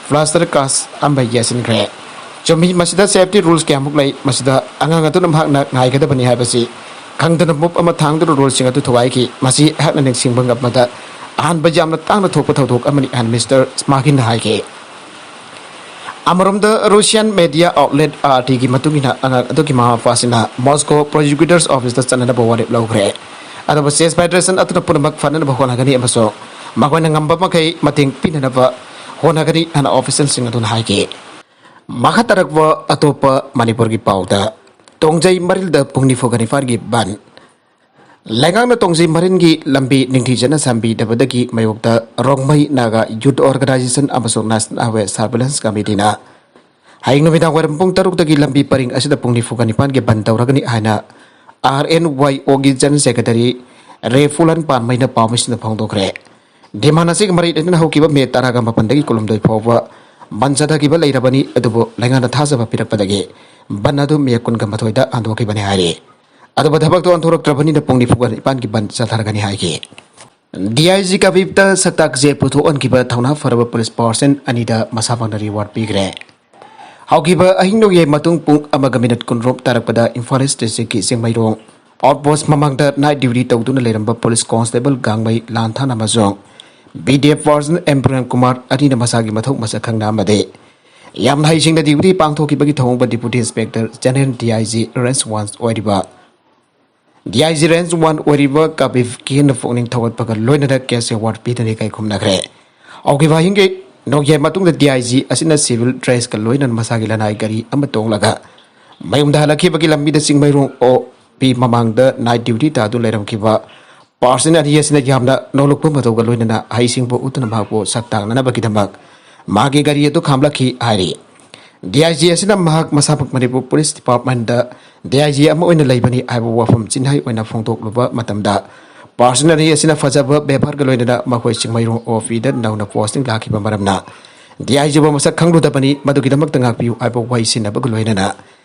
ꯄ꯭ꯂꯥꯁꯇꯔ ꯀꯥꯁ ꯑꯃ ꯌꯦꯠꯁꯤꯟꯈ꯭ꯔꯦ꯫ ꯆꯨꯝꯃꯤ, ꯃꯁꯤꯗ ꯁꯦꯐꯇꯤ ꯔꯨꯜꯁ ꯀꯌꯥꯃꯨꯛ ꯂꯩ꯫ ꯃꯁꯤꯗ ꯑꯉꯥꯡ ꯑꯗꯨꯅ ꯃꯍꯥꯛꯅ ꯉꯥꯏꯒꯗꯕꯅꯤ ꯍꯥꯏꯕꯁꯤ ꯈꯪꯗꯅ ꯃꯨꯞ ꯑꯃ ꯊꯥꯡꯗꯨꯅ ꯔꯨꯜꯁꯤꯡ ꯑꯗꯨ ꯊꯨꯒꯥꯏꯈꯤ꯫ ꯃꯁꯤ ꯑꯩꯍꯥꯛꯅ ꯅꯤꯡꯁꯤꯡꯕ ꯉꯝꯕꯗ ꯑꯍꯥꯟꯕ ꯌꯥꯝꯅ ꯇꯥꯡꯅ ꯊꯣꯛꯄ ꯊꯧꯗꯣꯛ ꯑꯃꯅꯤ ꯍꯥꯏꯅ ꯃꯤꯁꯇꯔ ꯁ꯭ꯃꯥꯒꯤꯟꯅ ꯍꯥꯏꯈꯤ꯫ ꯑꯃꯔꯣꯝꯗ, ꯔꯨꯁꯤꯌꯥꯟ ꯃꯦꯗꯤꯌꯥ ꯑꯥꯎꯠꯂꯦꯠ ꯑꯥꯔ ꯇꯤꯒꯤ ꯃꯇꯨꯡ ꯏꯟꯅ, ꯑꯉꯥꯡ ꯑꯗꯨꯒꯤ ꯃꯃꯥ ꯃꯄꯥꯁꯤꯡꯅ ꯃꯣꯁꯀꯣ ꯄ꯭ꯔꯣꯁꯤꯀ꯭ꯌꯨꯇꯔꯁ ꯑꯣꯐꯤꯁꯇ ꯆꯠꯅꯅꯕ ꯋꯥꯔꯦꯞ ꯂꯧꯈ꯭ꯔꯦ꯫ ꯑꯗꯨꯕꯨ ꯆꯦꯁ ꯐꯦꯗꯔꯦꯁꯟ ꯑꯗꯨꯅ ꯄꯨꯝꯅꯃꯛ ꯐꯅꯅꯕ ꯍꯣꯠꯅꯒꯅꯤ ꯑꯃꯁꯨꯡ ꯃꯈꯣꯏꯅ ꯉꯝꯕ ꯃꯈꯩ ꯃꯇꯦꯡ ꯄꯤꯅꯅꯕ ꯍꯣꯠꯅꯒꯅꯤ ꯍꯥꯏꯅ ꯑꯣꯐꯤꯁꯤꯌꯦꯜꯁꯤꯡ ꯑꯗꯨꯅ ꯍꯥꯏꯈꯤ꯫ ꯃꯈꯥ ꯇꯥꯔꯛꯄ ꯑꯇꯣꯞꯄ ꯃꯅꯤꯄꯨꯔꯒꯤ ꯄꯥꯎꯗ, ꯇꯣꯡꯖꯩ ꯃꯔꯤꯜꯗ ꯄꯨꯡ ꯅꯤꯐꯨꯒ ꯅꯤꯄꯥꯟꯒꯤ ꯕꯟ꯫ ꯂꯩꯉꯥꯛꯅ ꯇꯣꯡꯖꯩ ꯃꯔꯤꯜꯒꯤ ꯂꯝꯕꯤ ꯅꯤꯡꯊꯤꯖꯅ ꯁꯦꯝꯕꯤꯗꯕꯗꯒꯤ ꯃꯥꯌꯣꯛꯇ ꯔꯣꯡꯃꯩ ꯅꯥꯒꯥ ꯌꯨꯠ ꯑꯣꯔꯒꯅꯥꯏꯖꯦꯁꯟ ꯑꯃꯁꯨꯡ ꯅꯦꯁꯅꯦꯜ ꯍꯥꯏꯋꯦ ꯁꯔꯚꯤꯂꯦꯟꯁ ꯀꯃꯤꯇꯤꯅ ꯍꯌꯦꯡ ꯅꯨꯃꯤꯗꯥꯡ ꯋꯥꯏꯔꯝ ꯄꯨꯡ ꯇꯔꯨꯛꯇꯒꯤ ꯂꯝꯕꯤ ꯄꯔꯤꯡ ꯑꯁꯤꯗ ꯄꯨꯡ ꯅꯤꯐꯨꯒ ꯅꯤꯄꯥꯟꯒꯤ ꯕꯟ ꯇꯧꯔꯒꯅꯤ ꯍꯥꯏꯅ ꯑꯥꯔ ꯑꯦꯟ ꯋꯥꯏ ꯑꯣꯒꯤ ꯖꯦꯅꯔꯦꯜ ꯁꯦꯀ꯭ꯔꯦꯇꯔꯤ ꯔꯦꯐꯨꯂꯥꯟ ꯄꯥꯟꯃꯩꯅ ꯄꯥꯎꯃꯤꯁꯤꯡꯗ ꯐꯣꯡꯗꯣꯛꯈ꯭ꯔꯦ꯫ ꯗꯤꯃꯥꯟ ꯑꯁꯤꯒ ꯃꯔꯤ ꯂꯩꯅꯅ ꯍꯧꯈꯤꯕ ꯃꯦ ꯇꯔꯥꯒ ꯃꯥꯄꯟꯗꯒꯤ ꯀꯨꯟꯍꯨꯝꯗꯣꯏ ꯐꯥꯎꯕ ꯕꯟ ꯆꯠꯊꯈꯤꯕ ꯂꯩꯔꯕꯅꯤ, ꯑꯗꯨꯕꯨ ꯂꯩꯉꯥꯛꯅ ꯊꯥꯖꯕ ꯄꯤꯔꯛꯄꯗꯒꯤ ꯕꯟ ꯑꯗꯨ ꯃꯦ ꯀꯨꯟꯒ ꯃꯥꯊꯣꯏꯗ ꯍꯟꯗꯣꯛꯈꯤꯕꯅꯤ ꯍꯥꯏꯔꯤ꯫ ꯑꯗꯨꯕꯨ ꯊꯕꯛꯇꯣ ꯑꯣꯟꯊꯣꯔꯛꯇ꯭ꯔꯕꯅꯤꯅ ꯄꯨꯡ ꯅꯤꯐꯨꯒ ꯅꯤꯄꯥꯟꯒꯤ ꯕꯟ ꯆꯠꯊꯔꯒꯅꯤ ꯍꯥꯏꯈꯤ꯫ ꯗꯤ ꯑꯥꯏ ꯖꯤ ꯀꯕꯤꯞꯇ ꯁꯛꯇꯥꯛ ꯖꯦ ꯄꯨꯊꯣꯛꯍꯟꯈꯤꯕ ꯊꯧꯅꯥ ꯐꯔꯕ ꯄꯨꯂꯤꯁ ꯄꯥꯔꯁꯟ ꯑꯅꯤꯗ ꯃꯁꯥ ꯐꯪꯅ ꯔꯤꯋꯥꯔꯗ ꯄꯤꯈ꯭ꯔꯦ꯫ ꯍꯧꯈꯤꯕ ꯑꯍꯤꯡ ꯅꯣꯡꯌꯥꯏ ꯃꯇꯨꯡ ꯄꯨꯡ ꯑꯃꯒ ꯃꯤꯅꯤꯠ ꯀꯨꯟꯇꯔꯨꯛ ꯇꯥꯔꯛꯄꯗ ꯏꯝꯐꯥꯜ ꯏꯁ ꯗꯤꯁꯇ꯭ꯔꯤꯛꯀꯤ ꯆꯤꯡꯃꯩꯔꯣꯡ ꯑꯥꯎꯠ ꯄꯣꯁ ꯃꯃꯥꯡꯗ ꯅꯥꯏꯠ ꯗ꯭ꯌꯨꯇꯤ ꯇꯧꯗꯨꯅ ꯂꯩꯔꯝꯕ ꯄꯨꯂꯤꯁ ꯀꯣꯟꯁꯇꯦꯕꯜ ꯒꯥꯡꯃꯩ ꯂꯥꯟꯊꯥꯟ ꯑꯃꯁꯨꯡ B D F person M Prem Kumar ꯑꯅꯤꯅ ꯃꯁꯥꯒꯤ ꯃꯊꯧ ꯃꯁꯛ ꯈꯪꯅ ꯑꯃꯗꯤ ꯌꯥꯝꯅ ꯍꯩꯁꯤꯡꯅ ꯗ꯭ꯌꯨꯇꯤ ꯄꯥꯡꯊꯣꯛꯈꯤꯕꯒꯤ ꯊꯧꯑꯣꯡꯕ deputy inspector general D I G range one ꯑꯣꯏꯔꯤꯕ D I G range one ꯑꯣꯏꯔꯤꯕ ꯀꯥꯕꯤꯐꯀꯤ ꯍꯦꯟꯅ ꯄꯨꯛꯅꯤꯡ ꯊꯧꯒꯠꯄꯒ ꯂꯣꯏꯅꯅ ꯀꯦꯁ ꯑꯦꯋꯥꯔꯗ ꯄꯤꯗꯨꯅ ꯏꯀꯥꯏ ꯈꯨꯝꯅꯈ꯭ꯔꯦ꯫ ꯍꯧꯈꯤꯕ ꯑꯍꯤꯡꯒꯤ ꯅꯣꯡꯌꯥꯏ ꯃꯇꯨꯡꯗ ꯗꯤ ꯑꯥꯏ ꯖꯤ ꯑꯁꯤꯅ ꯁꯤꯚꯤꯜ ꯗ꯭ꯔꯦꯁꯀ ꯂꯣꯏꯅꯅ ꯃꯁꯥꯒꯤ ꯂꯅꯥꯏ ꯒꯥꯔꯤ ꯑꯃ ꯇꯣꯡꯂꯒ ꯃꯌꯨꯝꯗ ꯍꯜꯂꯛꯈꯤꯕꯒꯤ ꯂꯝꯕꯤꯗ ꯆꯤꯡꯃꯩꯔꯣꯡ ꯑꯣ ꯄꯤ ꯃꯃꯥꯡꯗ ꯅꯥꯏꯠ ꯗ꯭ꯌꯨꯇꯤ ꯇꯥꯗꯨꯅ ꯂꯩꯔꯝꯈꯤꯕ ꯄꯥꯔꯁꯟ ꯑꯅꯤ ꯑꯁꯤꯅ ꯌꯥꯝꯅ ꯅꯣꯂꯨꯛꯄ ꯃꯇꯧꯒ ꯂꯣꯏꯅꯅ ꯍꯩꯁꯤꯡꯕ ꯎꯠꯇꯨꯅ ꯃꯍꯥꯛꯄꯨ ꯁꯛ ꯇꯥꯛꯅꯅꯕꯒꯤꯗꯃꯛ ꯃꯥꯒꯤ ꯒꯥꯔꯤ ꯑꯗꯨ ꯈꯥꯝꯂꯛꯈꯤ ꯍꯥꯏꯔꯤ꯫ ꯗꯤ ꯑꯥꯏ ꯖꯤ ꯑꯁꯤꯅ ꯃꯍꯥꯛ ꯃꯁꯥꯃꯛ ꯃꯅꯤꯄꯨꯔ ꯄꯨꯂꯤꯁ ꯗꯤꯄꯥꯔꯠꯃꯦꯟꯗ ꯗꯤ ꯑꯥꯏ ꯖꯤ ꯑꯃ ꯑꯣꯏꯅ ꯂꯩꯕꯅꯤ ꯍꯥꯏꯕ ꯋꯥꯐꯝ ꯆꯤꯟꯍꯥꯏ ꯑꯣꯏꯅ ꯐꯣꯡꯗꯣꯛꯂꯨꯕ ꯃꯇꯝꯗ, ꯄꯥꯔꯁꯟ ꯑꯅꯤ ꯑꯁꯤꯅ ꯐꯖꯕ ꯕꯦꯕꯥꯔꯒ ꯂꯣꯏꯅꯅ ꯃꯈꯣꯏ ꯆꯤꯡꯃꯩꯔꯣꯡ ꯑꯣ ꯄꯤꯗ ꯅꯧꯅ ꯄꯣꯁꯇꯤꯡ ꯂꯥꯛꯈꯤꯕ ꯃꯔꯝꯅ ꯗꯤ ꯑꯥꯏ ꯖꯤꯕꯨ ꯃꯁꯛ ꯈꯪꯂꯨꯗꯕꯅꯤ, ꯃꯗꯨꯒꯤꯗꯃꯛꯇ ꯉꯥꯛꯄꯤꯌꯨ ꯍꯥꯏꯕ ꯋꯥꯍꯩ ꯁꯤꯟꯅꯕꯒ ꯂꯣꯏꯅꯅ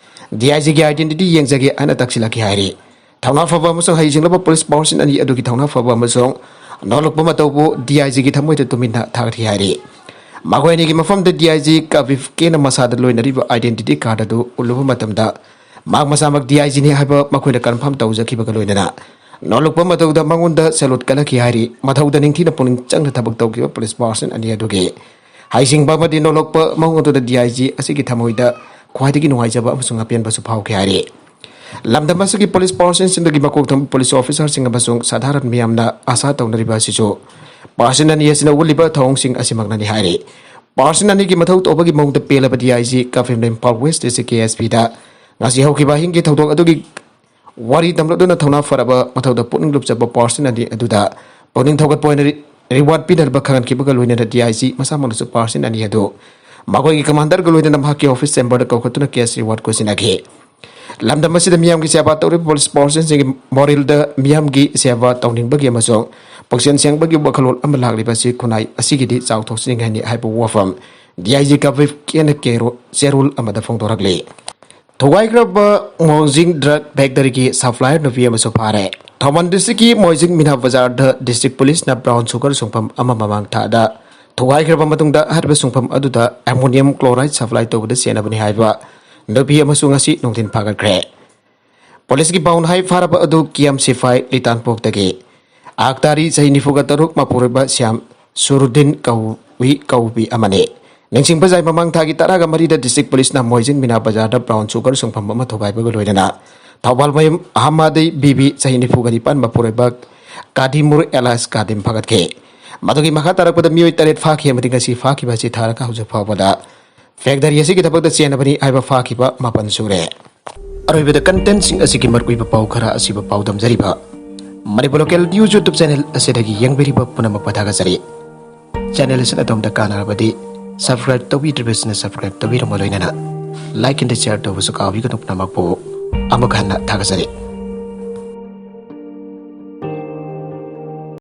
ꯗꯤ ꯑꯥꯏ ꯖꯤꯒꯤ identity ꯌꯦꯡꯖꯒꯦ ꯍꯥꯏꯅ ꯇꯛꯁꯤꯜꯂꯛꯈꯤ ꯍꯥꯏꯔꯤ꯫ ꯊꯧꯅꯥ ꯐꯕ ꯑꯃꯁꯨꯡ ꯍꯩꯁꯤꯡꯂꯕ ꯄꯨꯂꯤꯁ ꯄꯥꯔꯁꯟ ꯑꯅꯤ ꯑꯗꯨꯒꯤ ꯊꯧꯅꯥ ꯐꯕ ꯑꯃꯁꯨꯡ ꯅꯣꯂꯨꯛꯄ ꯃꯇꯧꯕꯨ ꯗꯤ ꯑꯥꯏ ꯖꯤꯒꯤ ꯊꯃꯣꯏꯗ ꯇꯨꯃꯤꯟꯅ ꯊꯥꯒꯠꯈꯤ ꯍꯥꯏꯔꯤ꯫ ꯃꯈꯣꯏ ꯑꯅꯤꯒꯤ ꯃꯐꯝꯗ ꯗꯤ ꯑꯥꯏ ꯖꯤ ꯀꯕꯤꯐ ꯀꯦꯅ ꯃꯁꯥꯗ ꯂꯣꯏꯅꯔꯤꯕ identity card ꯑꯗꯨ ꯎꯠꯂꯨꯕ ꯃꯇꯝꯗ, ꯃꯍꯥꯛ ꯃꯁꯥꯃꯛ ꯗꯤ ꯑꯥꯏ ꯖꯤꯅꯤ ꯍꯥꯏꯕ ꯃꯈꯣꯏꯅ ꯀꯟꯐꯥꯔꯝ ꯇꯧꯖꯈꯤꯕꯒ ꯂꯣꯏꯅꯅ ꯅꯣꯂꯨꯛꯄ ꯃꯇꯧꯗ ꯃꯉꯣꯟꯗ salute ꯀꯜꯂꯛꯈꯤ ꯍꯥꯏꯔꯤ꯫ ꯃꯊꯧꯗ ꯅꯤꯡꯊꯤꯅ ꯄꯨꯛꯅꯤꯡ ꯆꯪꯅ ꯊꯕꯛ ꯇꯧꯈꯤꯕ ꯄꯨꯂꯤꯁ ꯄꯥꯔꯁꯟ ꯑꯅꯤ ꯑꯗꯨꯒꯤ ꯍꯩꯁꯤꯡꯕ ꯑꯃꯗꯤ ꯅꯣꯂꯨꯛꯄ ꯃꯑꯣꯡ ꯑꯗꯨꯗ ꯗꯤ ꯑꯥꯏ ꯖꯤ ꯑꯁꯤꯒꯤ ꯊꯃꯣꯏꯗ ꯈ꯭ꯋꯥꯏꯗꯒꯤ ꯅꯨꯡꯉꯥꯏꯖꯕ ꯑꯃꯁꯨꯡ ꯑꯄꯦꯟꯕꯁꯨ ꯐꯥꯎꯈꯤ ꯍꯥꯏꯔꯤ꯫ ꯂꯝꯗꯝ ꯑꯁꯤꯒꯤ ꯄꯨꯂꯤꯁ ꯄꯥꯔꯁꯟꯁꯤꯡꯗꯒꯤ ꯃꯀꯣꯛ ꯊꯣꯡꯕ ꯄꯨꯂꯤꯁ ꯑꯣꯐꯤꯁꯥꯔꯁꯤꯡ ꯑꯃꯁꯨꯡ ꯁꯥꯙꯥꯔꯟ ꯃꯤꯌꯥꯝꯅ ꯑꯥꯁꯥ ꯇꯧꯅꯔꯤꯕ ꯑꯁꯤꯁꯨ ꯄꯥꯔꯁꯟ ꯑꯅꯤ ꯑꯁꯤꯅ ꯎꯠꯂꯤꯕ ꯊꯧꯑꯣꯡꯁꯤꯡ ꯑꯁꯤꯃꯛꯅꯅꯤ ꯍꯥꯏꯔꯤ꯫ ꯄꯥꯔꯁꯟ ꯑꯅꯤꯒꯤ ꯃꯊꯧ ꯇꯧꯕꯒꯤ ꯃꯑꯣꯡꯗ ꯄꯦꯜꯂꯕ ꯗꯤ ꯑꯥꯏ ꯖꯤ ꯀꯕꯤꯐꯅ ꯏꯝꯐꯥꯜ ꯋꯦꯁ ꯗꯤꯁꯇ꯭ꯔꯤꯛꯀꯤ ꯑꯦꯁ ꯄꯤꯗ ꯉꯁꯤ ꯍꯧꯈꯤꯕ ꯑꯍꯤꯡꯒꯤ ꯊꯧꯗꯣꯛ ꯑꯗꯨꯒꯤ ꯋꯥꯔꯤ ꯇꯝꯂꯗꯨꯅ ꯊꯧꯅꯥ ꯐꯔꯕ ꯃꯊꯧꯗ ꯄꯨꯛꯅꯤꯡ ꯂꯨꯞꯆꯕ ꯄꯥꯔꯁꯟ ꯑꯅꯤ ꯑꯗꯨꯗ ꯄꯨꯛꯅꯤꯡ ꯊꯧꯒꯠꯄ ꯑꯣꯏꯅ ꯔꯤ-, reward ꯄꯤꯅꯅꯕ ꯈꯪꯍꯟꯈꯤꯕꯒ ꯂꯣꯏꯅꯅ ꯗꯤ ꯑꯥꯏ ꯖꯤ ꯃꯁꯥꯃꯛꯅꯁꯨ ꯄꯥꯔꯁꯟ ꯑꯅꯤ ꯑꯗꯨ ꯃꯈꯣꯏꯒꯤ ꯀꯃꯥꯟꯗꯔꯒ ꯂꯣꯏꯅꯅ ꯃꯍꯥꯛꯀꯤ ꯑꯣꯐꯤꯁ ꯆꯦꯝꯕꯔꯗ ꯀꯧꯈꯠꯇꯨꯅ ꯀꯦꯁ ꯔꯤꯋꯥꯔꯗ ꯈꯨꯠꯁꯤꯟꯅꯈꯤ꯫ ꯂꯝꯗꯝ ꯑꯁꯤꯗ ꯃꯤꯌꯥꯝꯒꯤ ꯁꯦꯕꯥ ꯇꯧꯔꯤꯕ ꯄꯨꯂꯤꯁ ꯄꯥꯔꯁꯟꯁꯤꯡꯒꯤ ꯃꯣꯔꯦꯜꯗ ꯃꯤꯌꯥꯝꯒꯤ ꯁꯦꯕꯥ ꯇꯧꯅꯤꯡꯕꯒꯤ ꯑꯃꯁꯨꯡ ꯄꯨꯛꯆꯦꯜ ꯁꯦꯡꯕꯒꯤ ꯋꯥꯈꯜꯂꯣꯟ ꯑꯃ ꯂꯥꯛꯂꯤꯕ ꯑꯁꯤ ꯈꯨꯟꯅꯥꯏ ꯑꯁꯤꯒꯤꯗꯤ ꯆꯥꯎꯊꯣꯛꯆꯅꯤꯡꯉꯥꯏꯅꯤ ꯍꯥꯏꯕ ꯋꯥꯐꯝ ꯗꯤ ꯑꯥꯏ ꯖꯤ ꯀꯕꯤꯐ ꯀꯦꯅ ꯀꯦꯔꯣ-, ꯆꯦꯔꯣꯜ ꯑꯃꯗ ꯐꯣꯡꯗꯣꯔꯛꯂꯤ꯫ ꯊꯨꯒꯥꯏꯈ꯭ꯔꯕ ꯃꯣꯏꯖꯤꯡ ꯗ꯭ꯔꯒ ꯐꯦꯛꯇꯔꯤꯒꯤ ꯁꯄ꯭ꯂꯥꯏꯌꯔ ꯅꯨꯄꯤ ꯑꯃꯁꯨ ꯐꯥꯔꯦ꯫ ꯊꯧꯕꯥꯜ ꯗꯤꯁꯇ꯭ꯔꯤꯛꯀꯤ ꯃꯣꯏꯖꯤꯡ ꯃꯤꯅꯥ ꯕꯖꯥꯔꯗ ꯗꯤꯁꯇ꯭ꯔꯤꯛ ꯄꯨꯂꯤꯁꯅ ꯕ꯭ꯔꯥꯎꯟ ꯁꯨꯒꯔ ꯁꯨꯡꯐꯝ ꯑꯃ ꯃꯃꯥꯡ ꯊꯥꯗ ꯊꯨꯒꯥꯏꯈ꯭ꯔꯕ ꯃꯇꯨꯡꯗ ꯍꯥꯏꯔꯤꯕ ꯁꯨꯡꯐꯝ ꯑꯗꯨꯗ ꯑꯦꯃꯣꯅꯤꯌꯝ ꯀ꯭ꯂꯣꯔꯥꯏꯗ ꯁꯄ꯭ꯂꯥꯏ ꯇꯧꯕꯗ ꯆꯦꯟꯅꯕꯅꯤ ꯍꯥꯏꯕ ꯅꯨꯄꯤ ꯑꯃꯁꯨ ꯉꯁꯤ ꯅꯨꯡꯊꯤꯜ ꯐꯥꯒꯠꯈ꯭ꯔꯦ꯫ ꯄꯨꯂꯤꯁꯀꯤ ꯄꯥꯎꯅ ꯍꯥꯏ, ꯐꯥꯔꯕ ꯑꯗꯨ ꯀꯤꯌꯥꯝ ꯁꯤꯐꯥꯏ ꯂꯤꯇꯥꯟꯄꯣꯛꯇꯒꯤ ꯑꯥꯛꯇꯥꯔꯤ, ꯆꯍꯤ ꯅꯤꯐꯨꯒ ꯇꯔꯨꯛ, ꯃꯄꯨꯔꯣꯏꯕ ꯁ꯭ꯌꯥꯝ ꯁꯨꯔꯨꯗꯤꯟ ꯀꯧꯏ, ꯀꯧꯕꯤ ꯑꯃꯅꯤ꯫ ꯅꯤꯡꯁꯤꯡꯕ ꯌꯥꯏ, ꯃꯃꯥꯡ ꯊꯥꯒꯤ ꯇꯔꯥꯒ ꯃꯔꯤꯗ ꯗꯤꯁꯇ꯭ꯔꯤꯛ ꯄꯨꯂꯤꯁꯅ ꯃꯣꯏꯖꯤꯡ ꯃꯤꯅꯥ ꯕꯖꯥꯔꯗ ꯕ꯭ꯔꯥꯎꯟ ꯁꯨꯒꯔ ꯁꯨꯡꯐꯝ ꯑꯃ ꯊꯨꯒꯥꯏꯕꯒ ꯂꯣꯏꯅꯅ ꯊꯧꯕꯥꯜ ꯃꯌꯨꯝ ꯑꯍꯃꯗꯤ ꯕꯤꯕꯤ, ꯆꯍꯤ ꯅꯤꯐꯨꯒ ꯅꯤꯄꯥꯟ, ꯃꯄꯨꯔꯣꯏꯕ ꯀꯥꯗꯤꯃꯨꯔ ꯑꯦꯂꯥꯁ ꯀꯥꯗꯤꯝ ꯐꯥꯒꯠꯈꯤ꯫ ꯃꯗꯨꯒꯤ ꯃꯈꯥ ꯇꯥꯔꯛꯄꯗ ꯃꯤꯑꯣꯏ ꯇꯔꯦꯠ ꯐꯥꯈꯤ ꯑꯃꯗꯤ ꯉꯁꯤ ꯐꯥꯈꯤꯕ ꯑꯁꯤ ꯊꯥꯔꯒ ꯍꯧꯖꯤꯛ ꯐꯥꯎꯕꯗ ꯐꯦꯛꯇꯔꯤ ꯑꯁꯤꯒꯤ ꯊꯕꯛꯇ ꯆꯦꯟꯅꯕꯅꯤ ꯍꯥꯏꯕ ꯐꯥꯈꯤꯕ ꯃꯥꯄꯟ ꯁꯨꯔꯦ꯫ ꯑꯔꯣꯏꯕꯗ ꯀꯟꯇꯦꯟꯁꯤꯡ ꯑꯁꯤꯒꯤ ꯃꯔꯨꯑꯣꯏꯕ ꯄꯥꯎ ꯈꯔ ꯑꯁꯤꯕꯨ ꯄꯥꯎꯗꯝꯖꯔꯤꯕ꯫ Manipur local news YouTube channel ꯑꯁꯤꯗꯒꯤ ꯌꯦꯡꯕꯤꯔꯤꯕ ꯄꯨꯝꯅꯃꯛꯄꯨ ꯊꯥꯒꯠꯆꯔꯤ꯫ ꯆꯦꯅꯦꯜ ꯑꯁꯤꯅ ꯑꯗꯣꯝꯗ ꯀꯥꯟꯅꯔꯕꯗꯤ subscribe ꯇꯧꯕꯤꯗ꯭ꯔꯤꯕꯁꯤꯡꯅ subscribe ꯇꯧꯕꯤꯔꯝꯕ ꯂꯣꯏꯅꯅ like and share ꯇꯧꯕꯁꯨ ꯀꯥꯎꯕꯤꯒꯅꯨ꯫ ꯄꯨꯝꯅꯃꯛꯄꯨ ꯑꯃꯨꯛ ꯍꯟꯅ ꯊꯥꯒꯠꯆꯔꯤ꯫